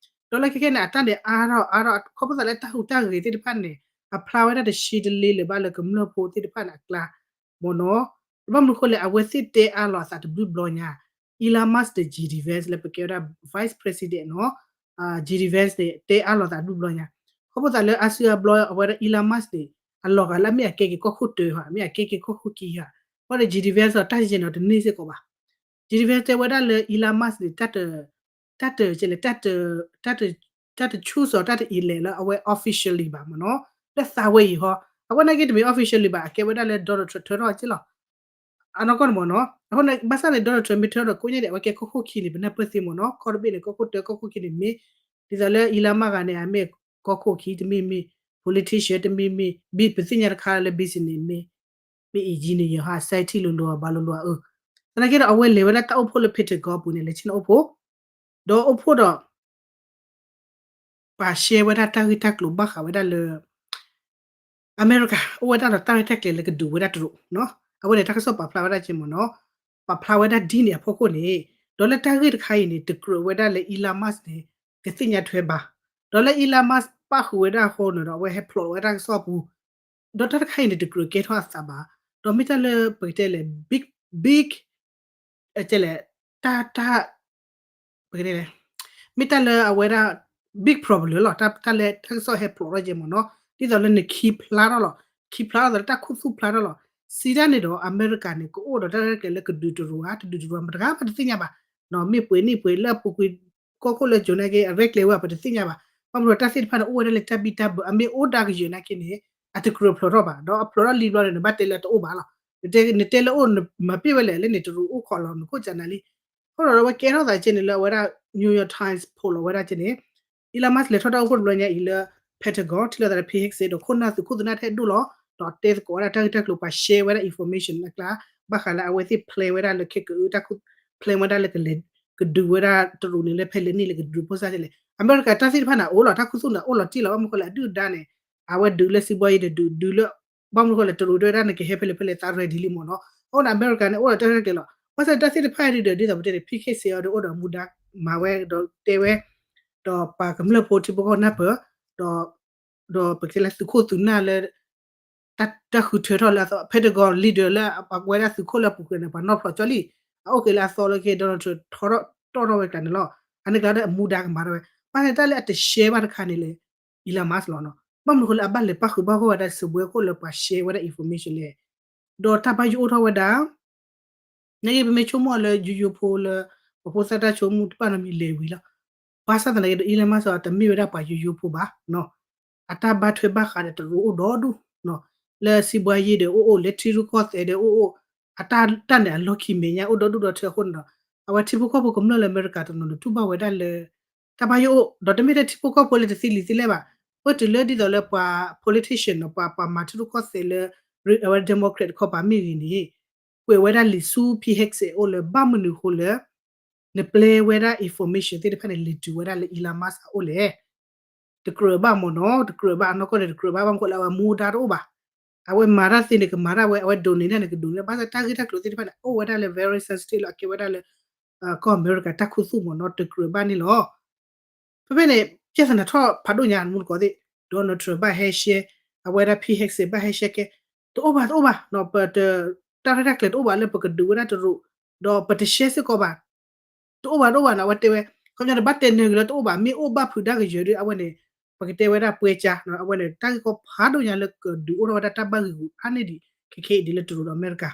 ဒီးလၢခဲခဲန့ၣ် အတၢ်န့ၣ်အါထီၣ်အါထီၣ် ခီဖျိသးလၢတၢ်ဟူးတၢ်ဂဲၤသ့ၣ်တဖၣ်န့ၣ် အဖျါဝဲဒၣ်တဆံတလ့လၢၤဘၣ်လၢကမျၢၢ်ဖိသ့ၣ်တဖၣ်န့ၣ်အကျါ မ့ၢ်နီၤ. ဘၣ်မနုၤအဃိလဲၣ် အဝဲသ့ၣ်တဲအါလီၤအသးတဘျုးဘျီညါ, Elon Musk ဒီး J D Vance လၢပကဲဝဲဒၣ် vice president နီၤ, J D Vance န့ၣ် တဲအါလီၤသးတဘျုးဘျီညါ, ခီဖျိသးလၢအါစုအါဘျီ အဝဲဒၣ် Elon Musk န့ၣ် အလီၤဂာ်လၢအမ့ၢ်အကဲက့ၤကီၢ်ခိၣ်တၢဟီ, အမ့ၢ်အကဲက့ၤကီၢ်ခိၣ်ခံဟီ, ဘၣ်ဒီး J D Vance ဒီးတၢ်ယဲၢ်န့ၣ်တန့ၢ်စ့ၢ်ကီးဘၣ်. J D Vance တဲဝဲဒၣ်လၢ Elon Musk န့ၣ် တၢ်တ တၢ်တ ကဲလဲၣ် တၢ်တ တၢ်တ choose အီၤ တၢ်တ elect လၢအဝဲ officially ဘၣ်မ့ၢ်နီၤ, လၢသးဝဲအံၤဟီ, အဝဲနာ်က့တမ့ၢ် officially ဘၣ် အကဲဝဲဒၣ်လၢ Donald Trump ထၢထီၣ်က့လီၤ. အနီၢ်ကီၢ်န့ၣ်မ့ၢ်နီၤ, အဃိန့ၣ် ဘၣ်ဆၣ်န့ၣ် Donald Trump မ့ၢ်ထၢထီၣ်ဒီးကိးညါဒဲး အဝဲကဲကီၢ်ခိၣ်ခံန့ၣ် ပနၢ်ပၢၢ်သ့မ့ၢ်နီၤ, ကီၢ်တဘ့ၣ်န့ၣ် ကီၢ်ခိၣ်တၢ ကီၢ်ခိၣ်ခံန့ၣ်မ့ၢ်, ဒ်သိးလၢ Elon Musk ဂၤန့ၣ် အမ့ၢ်ကီၢ်ခိၣ်ခံ တမ့ၢ်မ့ၢ် politician တမ့ၢ်မ့ၢ် ပသ့ၣ်ညါတခါလၢ business မ့ၢ် မ့ၢ် engineer ဟး scientist လိၤလိၤ ဘၣ်လိၤလိၤအၢ, သနာ်က့ဒီးအဝဲလဲၤဝဲဒၣ်တၢ်အိၣ်ဖှိၣ်လၢ Pentagon ပူၤန့ၣ် လဲၤဆ့ၣ်နီၤအိၣ်ဖှိၣ်, ဒီးအိၣ်ဖှိၣ်ဒီး ပာ်ရှဲဝဲဒၣ်တၢ်ဂ့ၢ်တၢ်ကျိၤဘၣ်ဃးဝဲဒၣ်လၢ အမဲရကၤ အိၣ်ဝဲဒၣ်ဒီးတၢ်ရဲၣ်တၢ်ကျဲၤလၢကဒုးဝဲဒၣ်တရူးနီၤ, အဝဲန့ၣ်တၢ်ကစီၣ်ပာ်ဖျါဝဲဒၣ်ကဲမ့ၢ်နီၤ, ပာ်ဖျါဝဲဒၣ်ဒ်န့ၣ်အဖီခိၣ်န့ၣ်, ဒီးလၢတၢ်ဂ့ၢ်တခါအံၤန့ၣ် တကြၢးဝဲဒၣ်လၢ Elon Musk န့ၣ် ကသ့ၣ်ညါထွဲဘၣ်, ဒီးလၢ Elon Musk ပၣ်ဃုာ်ဝဲဒၣ်အဃိန့ၣ်ဒီး အဝဲဟဲဖျိးဝဲတၢ်ကစီၣ်ပူၤ, ဒီးတၢ်တခါအံၤန့ၣ် တကြၢးကဲထီၣ်အသးဘၣ်, ဒီးမ့ၢ်တၢ်လၢပကတဲလဲၣ် big big ကဲလဲၣ် တၢ်တၢ် ပကတဲလဲၣ် မ့ၢ်တၢ်လၢအဝဲဒၣ် big problem လီၤ, တၢ်လၢတၢ်ကစီၣ်ဟဲဖျိးထီၣ်ကဲမ့ၢ်နီၤ, ဒ်သိးလၢနခံဖျါထီၣ်လီၤ, ခံဖျါထီၣ်သးလၢတၢ်ခူသူၣ်ဖျါထီၣ်လီၤ, စံးတၢ်န့ၣ်ဒီး အမဲရကၤန့ၣ် ကအိၣ်ဒီးတၢ်ရဲၣ်ကျဲၤလၢကဒုးတရူးဧါ တဒုးတရူးဧါ မတဂၤမးတသ့ၣ်ညါဘၣ်, မ့ၢ်ပှဲၤနံၣ်ပှဲၤလၢအပူၤကွံာ် ကီၢ်ခိၣ်လၢကၠိၤနာ်က့ အရဲၣ်ကျဲၤဝဲ ပတသ့ၣ်ညါဘၣ်, ဘၣ်မနုၤတၢ်သ့ၣ်တဖၣ်န့ၣ် အိၣ်ဝဲဒၣ်လၢတၢ်ဘံၣ်တၢ်ဘၢ အမ့ၢ်အိၣ်ဒၣ်ကယၢၤနာ်က့န့ၣ် အတကြၢးဖျိးထီၣ်ဘၣ်, ဒီးအဖျိးထီၣ်လံဘျီန့ၣ် နဘၣ်တဲလၢတအိၣ်ဘၣ်လီၤ, နတဲလၢအိၣ် နမၤပ့ၢ်ဝဲလဲၣ် လၢန့ၣ်တရူးအိၣ်ခိးလီၤ နခိၣ်ကနၤလံ, အဃိဒီးအဝဲကဲထီၣ်သးကဲန့ၣ်လၢအဝဲဒၣ် New York Times ဖိးလီၤဝဲဒၣ်ကဲန့ၣ် Elon Musk လဲၤထီၣ်တၢ်အိၣ်ဖှိၣ်တဘျီညါအံၤလၢ Pentagon ထံၣ်လိာ်သးဒီး Pete Hegseth ဒီးခိၣ်နၢ်သုးခိၣ်သုးနၢ်တဟဲဒိၣ်လီၤ, ဒီးတဲသကိးဝဲဒၣ်တၢ်ဂ့ၢ်တၢ်ကျိၤ ပှၤရှဲဝဲဒၣ် information အကျါ, ဘၣ်ဃးလၢအဝဲသ့ၣ် plan ဝဲဒၣ်လၢခဲကအု တၢ်ခူ plan ဝဲဒၣ်လၢကလဲၤ ကဒုးဝဲဒၣ်တရူးန့ၣ်လၢဖဲလဲၣ်နံၣ်လၢကဒုးဖိစၢ်ကဲလဲၣ်, အမဲရကၤတၢ်သ့ၣ်တဖၣ်န့ၣ် အအိၣ်လီၤ တၢ်ခူသူၣ်န့ၣ် အအိၣ်လီၤတံၢ်လီၤ ဘၣ်မနုၤဃိလၢအဒုၣ်အဒါန့ၣ် အဝဲဒုးလၢစံးဘှါယံၤဒီးဒုး ဒုးလၢ ဘၣ်မနုၤဃိလၢတရူးတဲဝဲဒၣ်န့ၣ် ကဟဲဖဲလဲၣ်ဖဲလဲၣ်သး ready လံမ့ၢ်နီၤ, အဃိန့ၣ် အမဲရကၤန့ၣ် အိၣ်ဒီးတၢ်ရဲၣ်ကျဲၤလီၤ, ဘၣ်ဆၣ်တၢ်သ့ၣ်တဖၣ်ဒုးဒီး ဒ်သိးပတဲန့ၣ် Pete Hegseth အီၤဒီးအိၣ်ဒီးမူဒါ မၤဝဲဒီးတဲဝဲ ဒီးပှၤကမျၢၢ်ဖိထံဖိကီၢ်ဖိနၢ်ပၢၢ်, ဒီး ဒီးပကတဲလၢသုးခိၣ်သုးနၢ်လၢ တၢ်ဃုထၢထီၣ်လၢအသီ Pentagon leader လၢအဝဲဒၣ်သုးခိၣ်လၢအပူၤကွံာ်န့ၣ် ပှၤနီၣ်ဖျိးကၠီလံ, အအိၣ်က့ၤလၢအသီလၢက့ Donald Trump ထီၣ်ထီၣ်တီၢ်ထီၣ်ဝဲကျါန့ၣ်လီၤ, အန့ၣ်ကျါဒီးအမူဒါကမၤထီၣ်ဝဲ, ဘၣ်ဆၣ်တၢ်လၢအတရှဲဘၣ်တခါန့ၣ်လၢ Elon Musk လီၤနီၤ, ဘၣ်မနုၤဃိလၢအဘၣ်လဲၤပၣ်ဃုာ်ဘၣ်ဂီၢ်ဝဲဒၣ်စံးဘှါခိၣ်လၢပှၤရှဲဝဲဒၣ် information လဲၣ်, ဒီးတၢ်ဘၣ်ယိၣ်အိၣ်ထီၣ်ဝဲဒၣ် နာ်က့ ပမ့ၢ်ဆိကမိၣ်လၢယိယိဖိလၢ ပဖိသၣ်တၢ်ဆိကမိၣ်တဖၣ်န့ၣ်မ့ၢ်လဲၤဝံၤလီၤ, ဘၣ်ဆၣ်သနာ်က့ဒီး Elon Musk တမ့ၢ်ဝဲဒၣ်ပှၤယိယိဖိဘၣ်, အတၢ်ဘၣ်ထွဲဘၣ်ဃးဒီးတရူးအိၣ်ဒီဒူၣ်, လၢစံးဘှါယံၤဒီးအိၣ်အိၣ် လၢထံရူၢ်ကီၢ်သဲးဒီးအိၣ်အိၣ်, အတၢ်တၢ်န့ၣ်အလီၢ်ခံမဲာ်ညါအိၣ်ဒီဒူၣ်ဒီထၢအဃိန့ၣ်ဒီး အဝဲထံဖိကီၢ်ဖိကမျၢၢ်လၢအမဲရကၤတနီၤန့ၣ် တူၢ်ဘၣ်ဝဲဒၣ်လၢ တၢ်ဘၣ်ယိၣ်အိၣ် ဒီးတမ့ၢ်ထဲထံဖိကီၢ်ဖိလၢတသ့လံာ်သ့လဲၢ်ဘၣ်, ပတုၤလၢဒ်သိးလၢပှၤ politician ဒီးပှၤပှၤမၤထံရူၢ်ကီၢ်သဲးလၢ အဝဲ Democrat တခီပၤမ့ၢ်ဂ့ၤန့ၣ် ကွဲးဝဲဒၣ်လံာ်ဆူ Pete Hegseth အအိၣ်လၢဘၣ်မနုၤအဃိလၢ နပျဲဝဲဒၣ် information သ့ၣ်တဖၣ်န့ၣ် လဲၤတုၤဝဲဒၣ်လၢ Elon Musk အအိၣ်လဲၣ်, တကြၢးဘၣ်မ့ၢ်နီၤ, တကြၢးဘၣ် အနီၢ်ကီၢ်န့ၣ် တကြၢးဘၣ် ဘၣ်မနုၤဃိလၢအဝဲမူဒါတအိၣ်ဘၣ်, အဝဲမၤတၢ်သ့န့ၣ် ကမၤတၢ်ဝဲ အဝဲဒိးန့ၢ်တၢ်န့ၣ် ကဒိးန့ၢ်, ဘၣ်ဆၣ်တၢ်ဂ့ၢ်တၢ်ကျိၤသ့ၣ်တဖၣ်န့ၣ် အိၣ်ဝဲဒၣ်လၢ very sensitive လီၤ, အကဲဝဲဒၣ်လၢ ကီၢ်အမဲရကၤတၢ်ခူသူၣ်မ့ၢ်နီၤ, တကြၢးဘၣ်န့ၣ်လီၤ. ဖဲဖဲန့ၣ် ပြဿနာထီၣ်ဖးဒိၣ်ညါ မူတကိးသ့ၣ်, Donald Trump ဘၣ်ဟဲရှဲ, အဝဲဒၣ် Pete Hegseth ဘၣ်ဟဲရှဲကဲ, တအိၣ်ဘၣ်တအိၣ်ဘၣ်, ပတ တၢ်ရဲၣ်တၢ်ကျဲၤတအိၣ်ဘၣ်လၢပကဒုးဝဲဒၣ်တရူး, ဒီးပတရှဲစ့ၢ်ကီးဘၣ်, တအိၣ်ဘၣ်တအိၣ်ဘၣ်န့ၣ် အဝဲတဲဝဲ, ခီပညီတဘၣ်တဲနၢၤက့ၤလၢတအိၣ်ဘၣ်, မ့ၢ်အိၣ်ဘၣ်ဖုးဒၣ်ကယၢၤဒီး အဝဲန့ၣ် ပကတဲဝဲဒၣ်ပွဲကျား, အဝဲန့ၣ် တၢ်ဂ့ၢ်ကီဖးဒိၣ်ညါလၢကဒုးအိၣ်ထီၣ်ဝဲဒၣ်တၢ်ဘၣ်ဂံာ်ဂူာ်အါန့ၢ်ဒံး ခဲခဲအံၤဒ်လၢတရူးဒီးအမဲရကၤ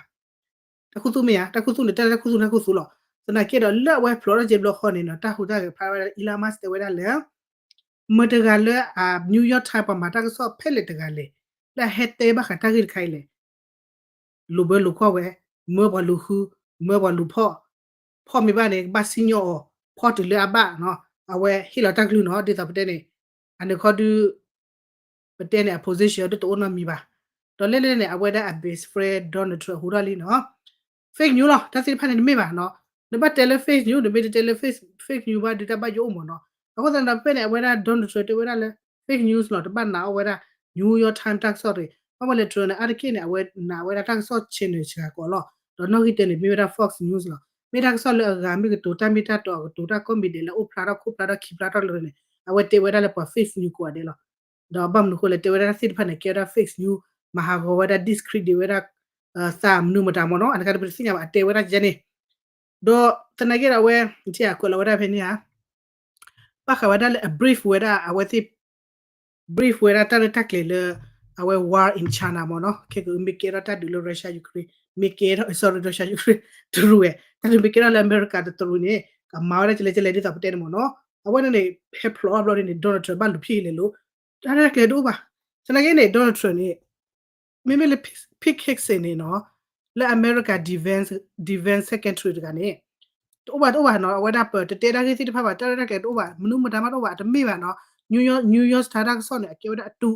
တၢ်ခူသူၣ်မ့ၢ်ဧါ, တၢ်ခူသူၣ်န့ၣ် တၢ်လၢတၢ်ခူသူၣ် တၢ်ခူသူၣ်လီၤ. သနာ်က့ဒီးလၢအဝဲဖျိးထီၣ်က့ၤဘျီဃီန့ၣ်နီၤ တၢ်ဟူးတၢ်ဂဲၤဖျါဝဲဒၣ် Elon Musk တဲဝဲဒၣ်လၢ မတၤတဂၤလၢအ New York Times ပှၤမၤတၢ်ကစီၣ်ဖဲလဲၣ်တဂၤလဲၣ်, လၢအဟဲတဲဘၣ်ဃးတၢ်ဂ့ၢ်တခါအံၤလဲၣ်, လိာ်ဘၢလိာ်ကွီၢ်ဝဲ, မၢပှၤလူၤဃု, မၢပှၤလူၤဖီၣ်, ဖီၣ်မ့ၢ်ဘၣ်န့ၣ် ကဘၣ်စံၣ်ညီၣ်အီၤ, ဖီၣ်တုၤလၢအဘၣ်နီၤ, အဝဲဟ့ၣ်လီၤတၢ်ကလုၢ်နီၤ ဒ်သိးပတဲန့ၣ်, အန့ၣ်ခီဒု ပတဲန့ၣ် အ position ဒုတအိၣ်နီတမံၤဘၣ်. ဒီးလဲၣ်လဲၣ်န့ၣ် အဝဲဒၣ်အ best friend Donald Trump ဟူထီၣ်လံနီၤ fake news လီၤ. တၢ်သ့ၣ်တဖၣ်န့ၣ်တမ့ၢ်ဘၣ်နီၤ. နဘၣ်တဲလၢ fake news နမ့ၢ်တတဲလၢ fake, fake news ဘၣ်ဒုးတၢ်ဘၣ်ယိၣ်အိၣ်မးနီၤ. အဃိသတးဒီးဖဲန့ၣ် အဝဲဒၣ် Donald Trump တဲဝဲဒၣ်လၢ fake news လီၤ. တဘၣ်နာ်အီၣ်ဝဲဒၣ် New York Times တၢ်ကစီၣ်တဂ့ၤ. ဘၣ်မနုၤလဲၣ် Trump န့ၣ် အါတက့ၢ်န့ၣ် အဝဲနာ်ဝဲဒၣ်တၢ်ကစီၣ် channel စှၤကိးလီၤ. ဒီးနီၣ်ဂံၢ်တၢန့ၣ် မ့ၢ်ဝဲဒၣ် Fox News လီၤ. မ့ၢ်တၢ်ကစီၣ်လၢအဂၤမ့ၢ်ကတိၤတၢ်မ့ၢ်တၢ်တီအကတိၤတၢ်ကိးမံၤဒဲး လၢအိၣ်ဖျါထီၣ်ခိၣ်ဖျါထီၣ်ခံဖျါထီၣ်လၢန့ၣ် အဝဲတဲဝဲဒၣ်လၢပှၤ fake news ကိးဂၤဒဲးလီၤ. ဒီးဘၣ်မနုၤအဃိလဲၣ် တဲဝဲဒၣ်တၢ်သ့ၣ်တဖၣ်န့ၣ် ကဲဝဲဒၣ် fake news မၤဟးဂီၤဝဲဒၣ် discredit ဝဲဒၣ် သးမနုၤမတၤမးနီၤ. အန့ၣ်ခါဒီးပတသ့ၣ်ညါဘၣ် အတဲဝဲဒၣ်ကဲန့ၣ်. ဒီးသနာ်က့ဒီးအဝဲ အကွဲးလီၤဝဲဒၣ်ဖဲန့ၣ်ဧါ ဘၣ်ဃးဝဲဒၣ်လၢအ brief ဝဲဒၣ် အဝဲသ့ၣ် brief ဝဲဒၣ်တၢ်ရဲၣ်တၢ်ကျဲၤလၢ အဝဲ war in China မးနီၤ. ခဲကမ့ၢ်ကဲထီၣ်တၢ်ဒုးလၢ Russia Ukraine မ့ၢ်ကဲထီၣ် sorry Russia Ukraine တရူးဝဲ တၢ်ဒုးမ့ၢ်ကဲထီၣ်လၢအမဲရကၤဒီးတရူးန့ၣ် ကမၤဝဲဒၣ်ကလဲၣ်ကလဲၣ်ဒ်သိးပတဲန့ၣ်မးနီၤ. အဝဲန့ၣ်န့ၣ် ဟဲဖျိးထီၣ်ဘျီန့ၣ် Donald Trump ဘၣ်လူၤဖံးလဲၤလိာ် တၢ်ရဲၣ်တၢ်ကျဲၤတအိၣ်ဘၣ်. သနာ်က့န့ၣ် Donald Trump န့ၣ် မ့မ့ၢ်လၢ Pete Hegseth န့ၣ်နီၤ လၢအမဲရကၤ defense, defense secretary တဂၤန့ၣ် တအိၣ်ဘၣ်တအိၣ်ဘၣ်နီၤ. အဝဲဒၣ်ပတတဲတၢ်ဂ့ၢ်သ့ၣ်တဖၣ်ဘၣ် တၢ်ရဲၣ်တၢ်ကျဲၤတအိၣ်ဘၣ် မနုၤမတၤမးတအိၣ်ဘၣ် တမ့ၢ်ဘၣ်နီၤ. New York, New York Times တၢ်ကစီၣ်န့ၣ် အကဲဝဲဒၣ်အတု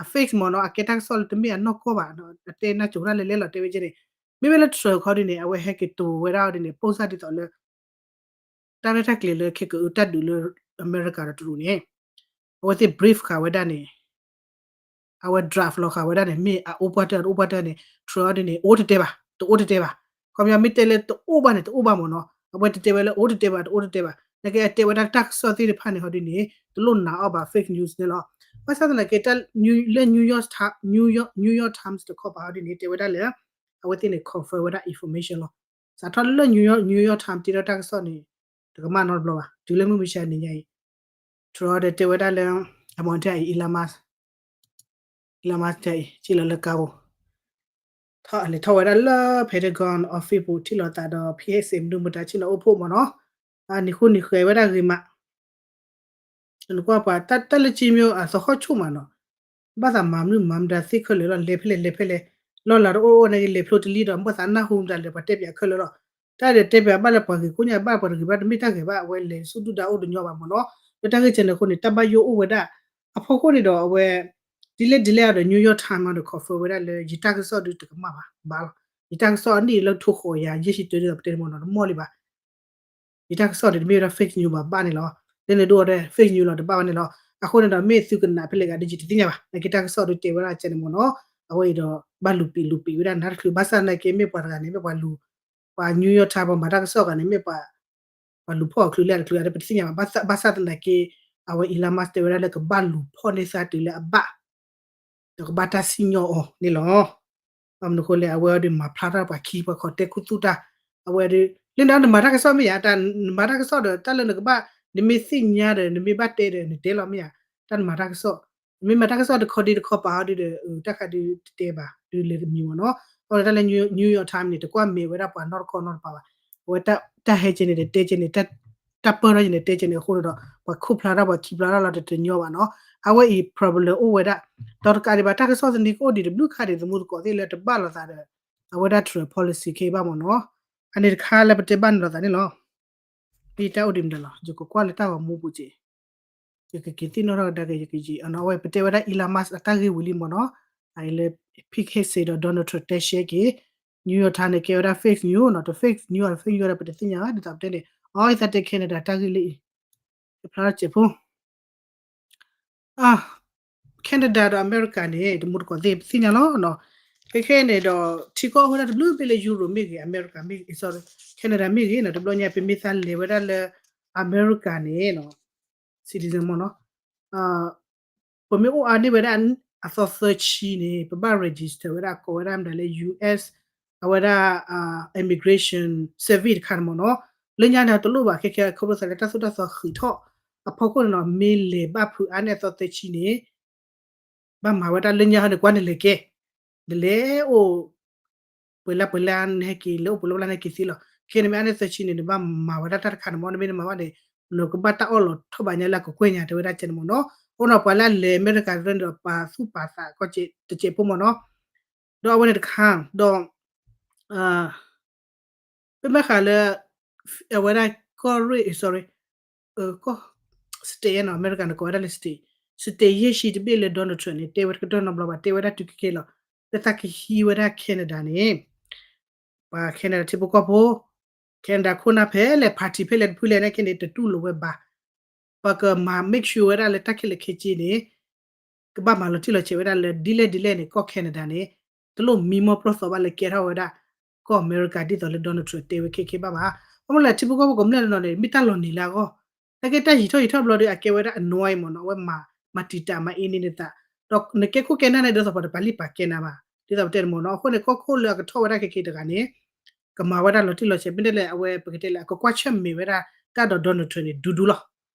အ fake မးနီၤ. အကဲတၢ်ကစီၣ်လၢတမ့ၢ်အနီၢ်ကီၢ်ဘၣ် အတဲနၢ်စိၤဒၣ်လဲာ်လဲၣ်လီၤ တဲဝဲကဲန့ၣ်. မ့မ့ၢ်လၢ Trump ခီဒ်န့ၣ် အဝဲဟဲက့ၤတိၤဝဲဒၣ်အီၤဒ်န့ၣ် ပိၢ်စၢ်ဒ်သိးလၢ တၢ်ရဲၣ်တၢ်ကျဲၤလၢခဲကအုးတၢ်ဒုးလၢအမဲရကၤဒီးတရူးန့ၣ် အဝဲသ့ၣ် brief ဃာ်ဝဲဒၣ်န့ၣ် အဝဲ draft လီၤဃာ်ဝဲဒၣ်န့ၣ် မ့ၢ်အအိၣ်ပှၢ်တၢၢ်တအိၣ်ပှၢ်တၢၢ်န့ၣ် Trump ဒ်န့ၣ် အိၣ်တတဲဘၣ် တအိၣ်တတဲဘၣ်. ခီပညီမ့ၢ်တဲလၢတအိၣ်ဘၣ်န့ၣ် တအိၣ်ဘၣ်မးနီၤ. အဝဲတတဲဝဲလၢအိၣ်တတဲဘၣ် တအိၣ်တတဲဘၣ် နာ်က့အတဲဝဲဒၣ်တၢ်ကစီၣ်သ့ၣ်တဖၣ်န့ၣ် ဟီဒ်န့ၣ် တလိၣ်နာ်အီၤဘၣ် fake news န့ၣ်လီၤ. ဘၣ်ဆၣ်သနာ်က့ လၢ New York Times တခီပၤဟီဒ်န့ၣ် တဲဝဲဒၣ်လၢ အဝဲသ့ၣ်န့ၣ် confirm ဝဲဒၣ် information လီၤ. စးထီၣ်လၢ New York, New York Times တ့ထီၣ်တၢ်ကစီၣ်န့ၣ် တကမၣ်နီတဘျီဘၣ် တုၤလၢမုၢ်မဆါနံၤညါအံၤ Trump ဒီးတဲဝဲဒၣ်လၢ အမၤတၢ်အံၤ Elon Musk, Elon Musk တၢ်အံၤ စံၣ်လီၤလၢကါဘိ ထီၣ်လဲၤထီၣ်ဝဲဒၣ်လၢ Pentagon office ပူၤ ထံၣ်လိာ်သးဒီး Pete Hegseth မနုၤမတၤ ဆ့ၣ်နီၤအိၣ်ဖှိၣ်မးနီၤ. နံၤဃိနံၤဃဲၤဝဲဒၣ်ဂ့ၤမး နကွၢ်ပှၤ တၢ်လၢက့မ့ၢ်အသဟီၣ်ဆူၣ်မးနီၤ. ဘၣ်သးမၤမနုၤမၤမတၤသ့ခဲလၢာ်လီၤ လဲၤဖဲလဲၣ်လဲၤဖဲလဲၣ် လီၢ်လၤတအိၣ်အိၣ်န့ၣ် လဲၤဖျိတလံဒီး ဘၣ်သးနၢ်ဟူမတၤလဲၣ် ပှၤတဲပၠးခဲလၢာ်လီၤ. တၢ်ဒီးတဲပၠးဘၣ်လၢပှၤဂ့ၤကိညါဘၣ်ပှၤတဂ့ၤဘၣ် တမ့ၢ်တၢ်ဂ့ၤဘၣ် အဝဲလဲၤဆူၣ်ဒုၣ်ဒါအိၣ်တညီဘၣ်မးနီၤ. လၢတၢ်ဂ့ၢ်ကဲန့ၣ်အဃိန့ၣ် တၢ်ဘၣ်ယိၣ်အိၣ်ဝဲဒၣ် အဖီခိၣ်န့ၣ်ဒီးအဝဲ ဒ်လဲၣ်ဒ်လဲၣ်ဒီး New York Times ဒီး confirm ဝဲဒၣ်လၢ ယတၢ်ကစီၣ်ဒုတကမၣ်ဘၣ် ဘၣ်လီၤ. ယတၢ်ကစီၣ်အနံၣ်လၢထိဃီၤယၤ ယဲၢ်ဆံတၢဒ်သိးပတဲန့ၣ်မးနီၤ တမီၢ်လံဘၣ် ယတၢ်ကစီၣ်န့ၣ် တမ့ၢ်ဝဲဒၣ် fake news ဘၣ်ဘၣ်န့ၣ်လီၤ. လၢန့ၣ်ဒ်အီၤဒီး fake news လီၤ တဘၣ်ဘၣ်န့ၣ်လီၤ. အဃိန့ၣ်ဒီး မ့ၢ်သုကနၣ်ဖဲလဲၣ်ဂၤဒီး ယတသ့ၣ်ညါဘၣ် နာ်က့တၢ်ကစီၣ်ဒုတဲဝဲဒၣ်ကဲန့ၣ်မးနီၤ. အဝဲအံၤဒီး ဘၣ်လူၤပံာ်လူၤပံာ်ဝဲဒၣ်နၤတချုး ဘၣ်ဆၣ်နာ်က့မ့ၢ်ပှၤတဂၤန့ၣ် မ့ၢ်ပှၤလူၤ ပှၤ New York Times ပှၤမၤတၢ်ကစီၣ်ဂၤန့ၣ် မ့ၢ်ပှၤ ပှၤလူၤဖီၣ်အီၤချုးလဲၣ်တချုး တပတသ့ၣ်ညါဘၣ် ဘၣ်ဆၣ်သနာ်က့ အဝဲ Elon Musk တဲဝဲဒၣ်လၢကဘၣ်လူၤဖီၣ်န့ၢ်သးတုၤလၢအဘၣ် ဒီးကဘၣ်တၢ်စံၣ်ညီၣ်အီၤန့ၣ်လီၤ. ဘၣ်မနုၤအဃိလဲၣ် အဝဲအံၤဒီးမၤဖျါထီၣ်ပှၤခံပှၤဃီတဲခူသူၣ်တၢ် အဝဲဒီး လၢနမၤတၢ်ကစီၣ်မ့ၢ်ဧါ တၢ်နမၤတၢ်ကစီၣ်ဒီး တၢ်လၢနကဘၣ် နမ့ၢ်သ့ၣ်ညါဒီး နမ့ၢ်ဘၣ်တဲဒီး နတဲလီၤမ့ၢ်ဧါ တၢ်နမၤတၢ်ကစီၣ် နမ့ၢ်မၤတၢ်ကစီၣ်တခီဒံတခီပၤဟီဒုဒီး တၢ်ခါဒုတတဲဘၣ် ဒုလဲၤတမံၤမ့ၢ်နီၤ အဃိန့ၣ်တၢ်လၢ New York Times န့ၣ် တကွၢ်မဲာ်ဝဲဒၣ်ပှၤနီတခီနီတပၤဘၣ် အဝဲတၢ်ဟဲကဲန့ၣ်ဒီးတဲကဲန့ၣ် တၢ်ပၢၢ်ထီၣ်ကဲန့ၣ် တဲကဲန့ၣ်အဃိန့ၣ်ဒီး ပှၤခိၣ်ဖျါထီၣ်ပှၤခံဖျါထီၣ်လီၤတတညီဘၣ်နီၤ အဝဲအံၤ problem အိၣ်ဝဲဒၣ် ဒီးတကးဒံးဘၣ်တၢ်ကစီၣ်သန့ကအိၣ်ဒံးတဘျုးခါဒံးသမူသကိးသ့ၣ်လၢတဘၣ်လိာ်သးဒီး အဝဲဒၣ် Trump policy ခဲအံၤဘၣ်မ့ၢ်နီၤ အန့ၣ်တခါလၢပတဲဘၣ်န့ၣ်လိာ်သးန့ၣ်လီၤ မ့ၢ်တၢ်အိၣ်ဒံးမတၤလီၤ ယကကွၢ်လၢတၢ်ဂီၤမူပူၤက့ၤ ယကက့ၤသ့ၣ်နီၣ်ထီၣ်ကဒါက့ၤ ယကယံာ်အနီၤ အဝဲပတဲဝဲဒၣ် Elon Musk အတၢ်ဂ့ၢ်ဝံၤလံမ့ၢ်နီၤ အအံၤလၢ Pete Hegseth ဒီး Donald Trump တဲရှဲက့ၤ New York Times န့ၣ် ကဲဝဲဒၣ် fake news နီၤ တ fake news အ fake news ဒီးပတသ့ၣ်ညါဘၣ် ဒ်သိးပတဲန့ၣ် အအံၤသးတဲ Canada တၢ်ဂ့ၢ်လၢအံၤ ဖျါစဲးဖိ Canada ဒီးအမဲရကၤန့ၣ် တမူတကိးသ့ၣ်ပသ့ၣ်ညါလီၤနီၤ ခဲခဲန့ၣ်ဒီး ထံကီၢ်အိၣ်ဝဲဒၣ်တဘျုးဘ့ၣ်လၢ Europe မ့ၢ်ဂ့ၤ အမဲရကၤမ့ၢ်ဂ့ၤ sorry Canada မ့ၢ်ဂ့ၤနီၤ တဘျီညါ ပမ့ၢ်သးလဲၤဝဲဒၣ်လၢ အမဲရကၤန့ၣ်နီၤ citizen မ့ၢ်နီၤ ပမ့ၢ်အိၣ်အါန့ၢ်ဝဲဒၣ်အသီသၢဆံန့ၣ် ပဘၣ် register ဝဲဒၣ်ကိးဝဲဒၣ်မတၤလၢ US အဝဲဒၣ် immigration service တခါန့ၣ်မ့ၢ်နီၤ လၢညါန့ၣ်တလိၣ်ဘၣ် ခဲခဲ ခီဖျိသးလၢတၢ်သိၣ်တၢ်သီဃံးထီၣ် အဖီခိၣ်န့ၣ်နီၤ မ့ၢ်လဲၤဘၣ်ဖုးအါန့ၢ်အသီသၢဆံန့ၣ် ဘၣ်မၤဝဲဒၣ်လၢညါဟီန့ၣ် ကွၢ်နလဲၤကဲ နလဲၤအိၣ် ပှဲၤလၢပှဲၤလၢနဟဲက့ၤ လၢအိၣ်ပူၤလၢပျၢ်နဟဲက့ၤသ့လီၤ. ခဲန့ၣ်မ့ၢ်အါန့ၢ်သၢဆံန့ၣ် နဘၣ်မၤဝဲဒၣ်တၢ်တခါန့ၣ်မ့ၢ် နမ့ၢ်တမၤဘၣ်န့ၣ် နကဘၣ်တၢ်အီၣ်လီၤထီၣ်ဘၣ်ညါလၢအကကွဲၢ်ညါ တဲဝဲဒၣ်ကဲန့ၣ်မ့ၢ်နီၤ. အဃိန့ၣ်ပှၤလၢအလဲၤအမဲရကၤတဖၣ်န့ၣ်ဒီး ပာ်သူၣ်ပာ်သးကီၢ်တစဲးဖိမ့ၢ်နီၤ. ဒီးအဝဲန့ၣ်တခါ ဒီး ပမ့ၢ်ဃးလၢ အဝဲဒၣ် ကီၢ်ရ့ၣ် sorry ကီၢ် state နီၤ အမဲရကၤန့ၣ် ကိးဝဲဒၣ်လၢ state, state ယဲၢ်ဆံတဘ့ၣ်လၢ Donald Trump န့ၣ် တဲဝဲတကတီၢ်နီတဘျီဘၣ် တဲဝဲဒၣ်တုၤခဲကဲလီၤ လၢသးကဟံးဝဲဒၣ် Canada န့ၣ် ပှၤ Canada ထံဖိကီၢ်ဖိ Canada ခိၣ်နၢ်ဖဲလဲၣ် party ဖဲလဲၣ်တဖုလဲၣ်န့ၣ်ကဲန့ၣ် တတူၢ်လိာ်ဝဲဘၣ်. ပကမၤ make sure ဝဲဒၣ်လၢတၢ်ခဲလၢာ်ခဲဆ့န့ၣ် ကဘၣ်မၤလီၤတံၢ်လီၤဆဲးဝဲဒၣ်လၢ ဒ်လဲၣ်ဒ်လဲၣ်န့ၣ် ကီၢ် Canada န့ၣ် တလိၣ်မံမီၢ်ပျီၢ်သီဘၣ်လၢကဲထီၣ်ဝဲဒၣ် ကီၢ်အမဲရကၤ ဒ်သိးလၢ Donald Trump တဲဝဲခဲခဲဘၣ်ဘၣ်. ဘၣ်မနုၤလဲၣ်ထံဖိကီၢ်ဖိကမျၢၢ်တနီၤန့ၣ် မ့ၢ်တၢ်လီၤနံၤလၢအဂီၢ် တၢ်ကဲတၢ်ယံၤထီၣ်ယံၤထီၣ်ဘျီဒီး အကဲဝဲဒၣ် annoy မ့ၢ်နီၤ အဝဲမၤ မၤတံာ်တာ်မၤအ့န့ၢ်နသး ဒီးနကဲခိၣ်ကဲနၢ်န့ၣ် ဒ်သိးပှၤတပာ်လံၣ်ပာ်ကဲနၤဘၣ် ဒ်သိးပတဲန့ၣ်မ့ၢ်နီၤ. အဃိန့ၣ် ကီၢ်ခိၣ်လၢအကထီၣ်ဝဲဒၣ်ခဲခဲတဂၤန့ၣ် ကမၤဝဲဒၣ်လီၤတံၢ်လီၤဆဲး မ့ၢ်ဒ်လဲၣ် အဝဲပကတဲလၢ အကကွၢ်ဆၢၣ်မဲာ်ဝဲဒၣ်တၢ်ဒီး Donald Trump န့ၣ် ဒူဒူလီၤ.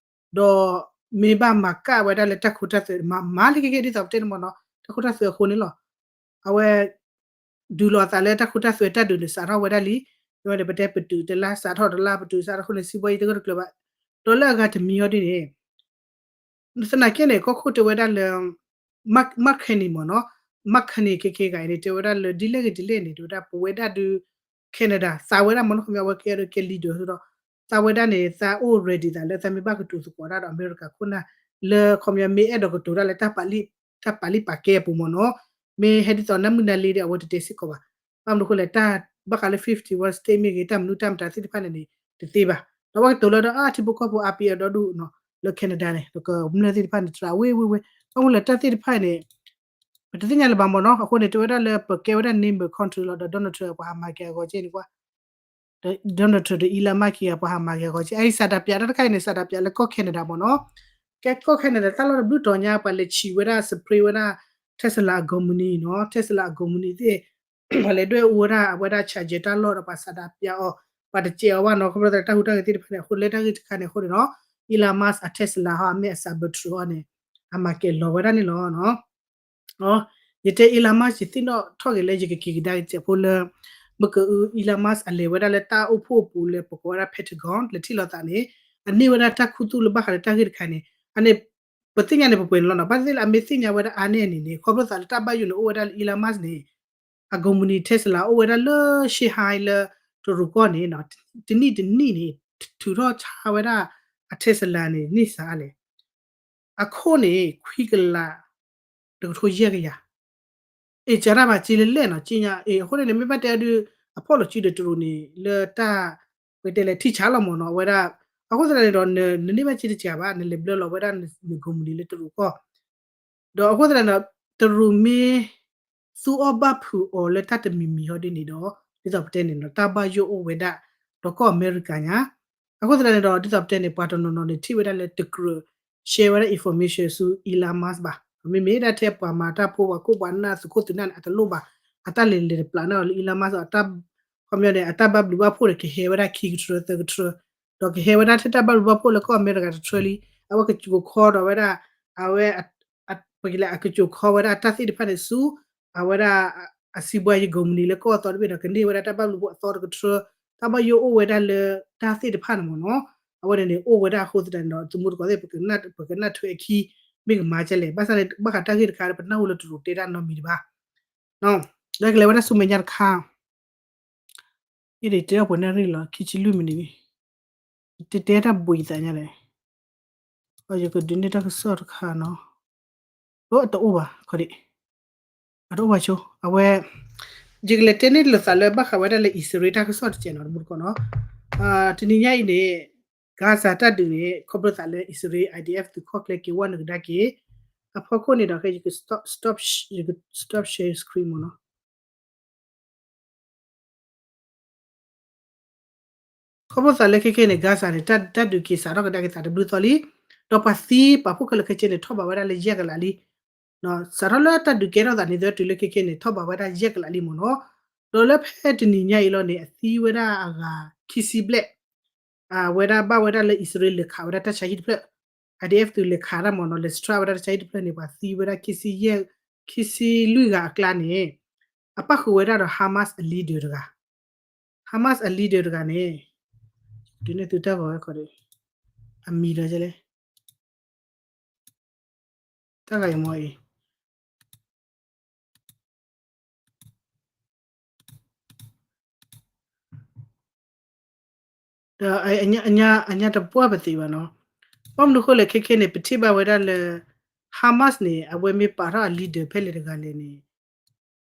ဒီးမ့ၢ်ဘၣ်မၤကၣ်ဝဲဒၣ်လၢတၢ်ခိတၢ်သွဲ မၤမၤလၢခဲခဲဒ်သိးပတဲန့ၣ်မ့ၢ်နီၤ တၢ်ခိတၢ်သွဲအဃိန့ၣ်လီၤ. အဝဲ ဒုးလိာ်အသးလၢတၢ်ခိတၢ်သွဲတၢ်ဒုးန့ၣ် စးထီၣ်ဝဲဒၣ်လံ. ယဝဲန့ၣ် ပတဲပတုာ်တလါ စးထီၣ်တလါ ပတုာ်စးထီၣ်အဃိန့ၣ် စံးဘီယံၤတဂၢၢ်တကျၢၤဘၣ်. ဒီးလၢအဂၤတမံၤအီၤဒ်န့ၣ် သနာ်က့န့ၣ် ကီၢ်ခိၣ်တဲဝဲဒၣ်လၢ Mark Carney မ့ၢ်နီၤ, Mark Carney ခဲခဲဂၤအံၤန့ၣ် တဲဝဲဒၣ်လၢဒ်လဲၣ်ဂ့ၤဒ်လဲၣ်န့ၣ် တဲဝဲဒၣ်ပဝဲဒၣ်ဒုး Canada သးဝဲဒၣ်မ့ၢ်နီၤ ခီပညီအဝဲကဲဒိးကဲ leader ဆိုတော့ သးဝဲဒၣ်န့ၣ် သးအိၣ် ready သးလၢသးမ့ၢ်ဘၣ်ကတိၤသကိးတၢ်ဒီးအမဲရကၤခိၣ်နၢ် လၢခီပညီမ့ၢ်အဲၣ်ဒိးကတိၤတၢ်လၢ တၢ်ပာ်လံၣ်ပာ်ကဲအပူၤမ့ၢ်နီၤ, မ့ၢ်ဟဲဒ်သိးနၢ်မုၢ်နၢ်လ့ဒီး အဝဲတတဲစ့ၢ်ကီးဘၣ်. ဘၣ်မနုၤအဃိလဲၣ် တၢ်ဘၣ်ဃးလၢ fifty-one state မ့ၢ်ဂ့ၤ တၢ်မနုၤတၢ်မတၤသ့ၣ်တဖၣ်န့ၣ်န့ၣ် တသ့ဘၣ်. ဒီးအဝဲကတိၤလၢဒီး အါ ထံဖိကီၢ်ဖိအါပ့ၤအဒီဒူၣ်နီၤ လၢ Canada န့ၣ် ဒီးကမျၢၢ်သ့ၣ်တဖၣ်န့ၣ် တြးဝ့ၢ်ဝ့ၢ်ဝ့ၢ် ဘၣ်မနုၤလဲၣ်တၢ်သ့ၣ်တဖၣ်န့ၣ် ပတသ့ၣ်ညါလၢၤဘၣ်မ့ၢ်နီၤ. အဃိန့ၣ် တဲဝဲဒၣ်လၢပကဲဝဲဒၣ် neighbor country လီၤ ဒီး Donald Trump ပှၤဟးမၤက့ၤအဂီၢ်က့န့ၣ်ကွၢ် Donald Trump ဒီး Elon Musk ခံဂၤ ပှၤဟးမၤက့ၤအဂီၢ်က့ အအံၤ ဆန္ဒပြ တၢ်တခါအံၤန့ၣ် ဆန္ဒပြ လၢကီၢ် Canada မ့ၢ်နီၤ. ကဲကီၢ် Canada တၢ်လီၢ်တဘျုးတီၤညါ ပှၤလဲၤဆံးဝဲဒၣ် spray ဝဲဒၣ် Tesla အ company နီၤ, Tesla အ company သ့ၣ် ပှၤလဲၤဒွဲၣ်အူဝဲဒၣ် အဝဲဒၣ် charger တၢ်လီၢ်ဒီးပှၤဆန္ဒပြအီၤ, ပှၤတစဲးအီၤဘၣ်နီၤ, ခီဖျိလၢတၢ်ဟူးတၢ်ဂဲၤသ့ၣ်တဖၣ်န့ၣ် အဃိလၢတၢ်ဂ့ၢ်တခါန့ၣ်အဃိန့ၣ်နီၤ, Elon Musk အ Tesla ဟီ အမ့ၢ်အ Cybertruck အီၤန့ၣ် အမၤကဲၤလီၤဝဲဒၣ်န့ၣ်လီၤနီၤ. ယတဲ Elon Musk ယသ့ၣ်နီၣ်ထီၣ်က့ၤလၢယကက့ၤကဒါက့ၤစဲးဖိလၢ မ့ၢ်ကအု Elon Musk အလဲၤဝဲဒၣ်လၢတၢ်အိၣ်ဖှိၣ်အပူၤလၢပကိးဝဲဒၣ် Pentagon လဲၤထံၣ်လိာ်သးန့ၣ် အန့ၢ်ဝဲဒၣ်တၢ်ခူသူၣ်လၢဘၣ်ဃးလၢတၢ်ဂ့ၢ်တခါန့ၣ် အန့ၣ် ပသ့ၣ်ညါန့ၣ် ပပှဲၤန့ၣ်လီၤနီၤ, ဘၣ်သ့ၣ်လၢအမ့ၢ်သ့ၣ်ညါဝဲဒၣ်အါန့ၢ်န့ၣ်န့ၣ် ခီဖျိသးလၢတၢ်ဘၣ်ယိၣ်န့ၣ် အိၣ်ဝဲဒၣ်လၢ Elon Musk န့ၣ် အ company Tesla အိၣ်ဝဲဒၣ်လၢ Shanghai လၢတရူးကီၢ်န့ၣ် တနံၣ်တနံၣ်န့ၣ် ထုးထီၣ်ဆါဝဲဒၣ်အ Tesla န့ၣ် န့ၢ်စးလဲၣ် အခိၣ်န့ၣ် ခွံကလး တကထိယဲၢ်ကယၤ အ့ၣ် ကၢ်တၢ်ဘၣ်က့လၢလဲၣ်နီၤ က့ညါ အ့ၣ် အဃိန့ၣ်န့ၣ် မ့ၢ်ဘၣ်တဲအဒုး အဖီၣ်လီၤစုဒီးတရူးန့ၣ် လၢတၢ် ပတဲလဲၤထံၣ်ဆါလီၤမ့ၢ်နီၤ အဝဲဒၣ် အဃိသတးန့ၣ်ဒီး နန့ၢ်ဘၣ်က့တစှၤဘၣ် နလဲၤဘျၢလီၤဝဲဒၣ်န company လၢတရူးကီၢ် ဒီးအဃိသတးန့ၣ်ဒီး တရူးမ့ၢ် သူအီၣ်ဘၣ်ဖုးအီၤလၢတၢ်တမံၤမံၤဟီဒ်န့ၣ်ဒီး ဒ်သိးပတဲန့ၣ်နီၤ တၢ်ဘၣ်ယိၣ်အိၣ်ဝဲဒၣ် ဒီးကီၢ်အမဲရကၤညါ အဃိသတးန့ၣ်ဒီး ဒ်သိးပတဲန့ၣ် ပှၤတနီၤနီၤန့ၣ် ထံၣ်ဝဲဒၣ်လၢတကြၢး share ဝဲဒၣ် information ဆူ Elon Musk ဘၣ် မ့မ့ၢ်ဒၣ်ထဲပှၤမၤတၢ်ဖိပှၤခိၣ်ပှၤနၢ်သုးခိၣ်သုးနၢ်န့ၣ် အတလိၣ်ဘၣ် အတၢ်လဲၤလဲၤတပျးန့ၢ်အီၤလၢ Elon Musk အတၢ် ခီပညီန့ၣ် အတၢ်ဘၣ်ဘျုးဘၣ်ဖှိၣ်န့ၣ် ကဟဲဝဲဒၣ်ခံကထြၢသၢကထြၢ ဒီးကဟဲဝဲဒၣ်ထဲတၢ်ဘၣ်ဘျုးဘၣ်ဖှိၣ်လၢကီၢ်အမဲရကၤတထြၢလံ အဝဲကကိၤခီဒီးဝဲဒၣ် အဝဲ ပကလဲၤအကကိၤခီဝဲဒၣ်တၢ်သ့ၣ်တဖၣ်န့ၣ်ဆူ အဝဲဒၣ် အစံးဘှါယ company လၢကီၢ်အသီတဘ့ၣ်ဒီး ကန့ၢ်ဝဲဒၣ်တၢ်ဘၣ်ဘျုးဘၣ်ဖှိၣ်အသီတကထြၢ တၢ်ဘၣ်ယိၣ်အိၣ်ဝဲဒၣ်လၢတၢ်သ့ၣ်တဖၣ်န့ၣ်မ့ၢ်နီၤ အဝဲန့ၣ်န့ၣ် အိၣ်ဝဲဒၣ်အဃိသတးန့ၣ်ဒီး သမူသကိးသ့ၣ် ပကနၣ်ထွဲအခံ မ့ၢ်ကမၤကဲလဲၣ် ဘၣ်ဆၣ်န့ၣ် ဘၣ်ဃးတၢ်ဂ့ၢ်တခါဒီး ပနၢ်ဟူလၢတရူးတဲတၢ်နီတမံၤတဘၣ် ဒီးကလဲၤဝဲဒၣ်ဆူမဲာ်ညါတခါ ယဒ်တဲအီၣ်ပှဲၤန့ၣ်ရံၣ်လီၤ ခံဆံလွံၢ်မံးနံးန့ၣ် တဲတဲတၢ်ဘှံးသးညါလဲၣ် ယကဒုးန့ၢ်တၢ်ကစီၣ်တခါနီၤ အိၣ်တအိၣ်ဘၣ် ခီဒံး အတအိၣ်ဘၣ်ဆိ အဝဲ ယကလဲၤတဲန့ၢ်လိာ်သးလၢဘၣ်ဃးဝဲဒၣ်လၢအံၣ်စရ့လးတၢ်ကစီၣ်တကဲးနီၤ တမူတကိးနီၤ တနံၤညါအံၤန့ၣ် Gaza တၢ်ဒုးန့ၣ် ခီဖျိသးလၢအံၣ်စရ့လး IDF သုးခီၣ်ကျဲက့ၤဝဲနကဒါက့ၤ အဖီခိၣ်န့ၣ်ဒီး ယက stop share screen မ့ၢ်နီၤ ခီဖျိသးလၢခဲခဲန့ၣ် Gaza န့ၣ် တၢ်ဒုးက့ၤစးထီၣ်ကဒါက့ၤသးတဘျုးသီလံ ဒီးပှၤသံပာ်ဖှိၣ်ခဲလၢာ်ခဲဆ့န့ၣ် ထီၣ်ဘးဝဲဒၣ်လၢယဲၢ်ကလးလံ စးထီၣ်လၢတၢ်ဒုးကဲထီၣ်သးန့ၣ် သၢတုၤလၢခဲခဲန့ၣ် ထီၣ်ဘးဝဲဒၣ်ယဲၢ်ကလးလံမ့ၢ်နီၤ ဒီးလၢဖဲတနံၤညါအံၤလီၤန့ၣ် အသံဝဲဒၣ်အဂၤခံဆံဘျဲၣ် အဝဲဒၣ်ဘၣ်ဝဲဒၣ်လၢအံၣ်စရ့လးလဲၤခးဝဲဒၣ်တၢ်ဆါဟံၣ်တဖျၢၣ် IDF သုးလဲၤခးတၢ်မ့ၢ်နီၤ လဲၤ strike ဝဲဒၣ်တၢ်ဆါဟံၣ်တဖျၢၣ်န့ၣ် ပှၤသံဝဲဒၣ်ခံဆံယဲၢ် ခံဆံလွံၢ်ဂၤအကျါန့ၣ် အပၣ်ဃုာ်ဝဲဒၣ်ဒီး Hamas အ leader တဂၤ, Hamas အ leader တဂၤန့ၣ် ဒုးနဲၣ်သုတၢ်ဂီၤဝဲခီဒီး အမံၤဒီးလဲၣ် တၢ်ဂၤအံၤမ့ၢ်အံၤ ဒီးအညါတပှၢ်ပသ့ဘၣ်နီၤ. ဘၣ်မနုၤဃိလဲၣ်ခဲခဲန့ၣ် ပထံၣ်ဘၣ်ဝဲဒၣ်လၢ Hamas န့ၣ် အဝဲမ့ၢ်ပာ်ထီၣ်အ leader ဖဲလဲၣ်တဂၤလဲၣ်န့ၣ်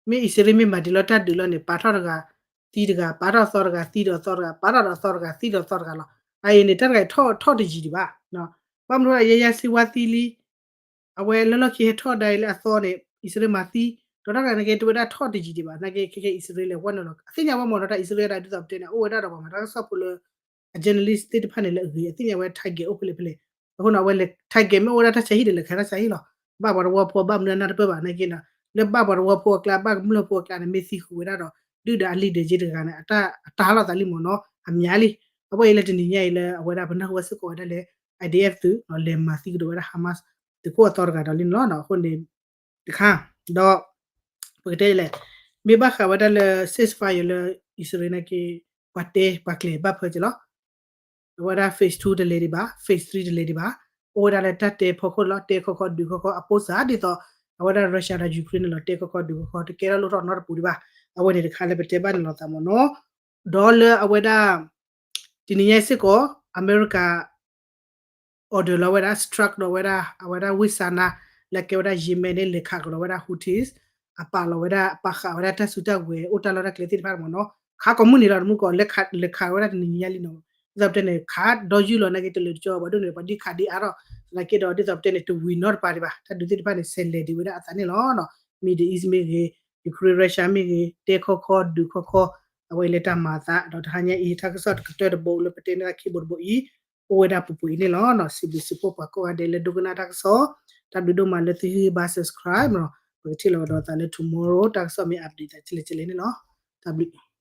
မ့ၢ်အံၣ်စရ့လးမ့ၢ်မၤဒံးလီၤတၢ်ဒုးလီၤန့ၣ် ပာ်ထီၣ်တဂၤ သံတဂၤ, ပာ်ထီၣ်သီတဂၤ သံဒီးသီတဂၤ, ပာ်ထီၣ်ဒီးသီတဂၤ သံဒီးသီတဂၤလီၤ. အအံၤန့ၣ် တၢ်တဂၤအံၤထီၣ်တယံၤဒံးဘၣ်. ဘၣ်မနုၤအယဲယဲစ့ဝါသံလံ အဝဲလၢလီၢ်ခံဟဲထီၣ်ဒၣ်အံၤလၢအသီန့ၣ် အံၣ်စရ့လးမၤသံ, ဒီးတၢ်တဂၤန့ၣ်က့ တဝဲဒၣ်ထီၣ်တယံၤဒံးဘၣ်. နာ်က့ခဲခဲအံၣ်စရ့လးလဲၤဝဲနုာ်လီၤ အသ့ၣ်ညါဝဲမ့ၢ်နီၤ တၢ်အံၣ်စရ့လးဒၣ်ဒ်သိးပတဲန့ၣ် အိၣ်ဝဲဒၣ်ဒီးပှၤမၤတၢ်ကစီၣ်ဖိလၢ အ journalist သ့ၣ်တဖၣ်န့ၣ်လၢအဂ့ၤ အသ့ၣ်ညါဝဲ target အိၣ်ဖဲလဲၣ်ဖဲလဲၣ်. အဃိန့ၣ် အဝဲလဲၤ target မ့ၢ်အိၣ်ဝဲဒၣ်တၢ်ဆါဟံၣ်ဒီးလဲၤခးတၢ်ဆါဟံၣ်လီၤ. ဘၣ်ပှၤတဝီဖိဘၣ်မနုၤအနၢ်တပၢၢ်ဘၣ်နာ်က့နီၤ လၢဘၣ်ပှၤတဝီဖိအကျါ ဘၣ်ကမျၢၢ်ဖိအကျါန့ၣ် မ့ၢ်သံဃုာ်ဝဲဒၣ်ဒီး ဒုၣ်ဒါအ leader က့တဂၤန့ၣ် အတၢ်အတၢ်လီၤသးလံမ့ၢ်နီၤ အမံၤလံ. အဝဲအံၤလၢတနံၤညါအံၤလၢအဝဲဒၣ်ပနၢ်ဟူဝဲစ့ၢ်ကီးဝဲဒၣ်လၢ I D F သုး လဲၤမၤသံကဒီးဝဲဒၣ် Hamas သုးခိၣ်အသီတဂၤဒီးလံန့ၣ်လီၤ. အဃိန့ၣ် တခါ ဒီး ပကတဲလဲၣ် မ့ၢ်ဘၣ်ဃးဝဲဒၣ်လၢ ceasefire လၢအံၣ်စရ့လးနာ်က့ ပှၤတဲပှၤကျဲၤဘၣ်ဖၢက့ၤလီၤ. အဝဲဒၣ် phase two တလဲၤဒံးဘၣ် phase three တလဲၤဒံးဘၣ်. အိၣ်ဝဲဒၣ်လၢတၢ်တဲဖီခိၣ်လီၤ တဲခီခီဒုးခီခီ အပိစါဒ်သိး အဝဲဒၣ် Russia ဒီး Ukraine န့ၣ်လီၤ တဲခီခီဒုးခီခီ တကဲထီၣ်လိၣ်ထီၣ်နီတပူၤဒံးဘၣ်. အဝဲန့ၣ်တခါလၢပတဲဘၣ်န့ၣ်လီၤသးမ့ၢ်နီၤ. ဒီးလၢအဝဲဒၣ် တနံၤညါစ့ၢ်ကီး အမဲရကၤ order လီၤဝဲဒၣ် strike ဒီးဝဲဒၣ် အဝဲဒၣ်ဝ့ၢ်စါနါ လၢကဲဝဲဒၣ် Yemen န့ၣ် လဲၤခးကဒီးဝဲဒၣ် Houthis အပာ်လီၤဝဲဒၣ် ပာ်ဃာ်ဝဲဒၣ်တၢ်စုတၢ်ဝဲၤ အိၣ်တၢ်လီၢ်တၢ်ကျဲသ့ၣ်တဖၣ်မ့ၢ်နီၤ. ခးကိးမုၢ်နံၤလီၤ တမူကီး လဲၤခးဝဲဒၣ်တနံၤညါလံနီၤ. ဒ်သိးပတဲန့ၣ် ခးဒီးယုၢ်လီၤနာ်က့ တလၢာ်တကီဘၣ်ဒိၣ်န့ၣ် ပှၤဒ်ခးဒ်အါထီၣ် သနာ်က့ဒီး ဒ်သိးပတဲန့ၣ် တဝံၤနီတပၤဒံးဘၣ် တၢ်ဒုးသ့ၣ်တဖၣ်န့ၣ် ဆဲးလဲၤဒံးဝဲဒၣ်အသးန့ၣ်လီၤ. Middle East မ့ၢ်ဂ့ၤ Ukraine Russia မ့ၢ်ဂ့ၤ တဲခီခီဒုးခီခီ အဝဲအံၤလၢတၢ်မၤအသး ဒီးတဟါညါအံၤ တၢ်ကစီၣ်တကတၢၢ်တဘိလၢပတဲန့ၢ်သးခံဘိတဘိအံၤ အိၣ်ဝဲဒၣ်ပူၤပူၤအံၤန့ၣ်လီၤ. စံးဘျုးစံးဖှိၣ်ပှၤကိးဂၤဒဲးလၢ ဒိကနၣ်တၢ်ကစီၣ် တၢ်ဘျုးဒိၣ်မးလၢသုဟ့ၣ်ဂံၢ်ဘါ subscribe မ့ၢ်နီၤ. ပကထံၣ်လိာ်ကဒီးသးလၢ tomorrow တၢ်ကစီၣ်မ့ၢ် update သးကလဲၤကလဲၤန့ၣ်လီၤ. တၢ်ဘျုး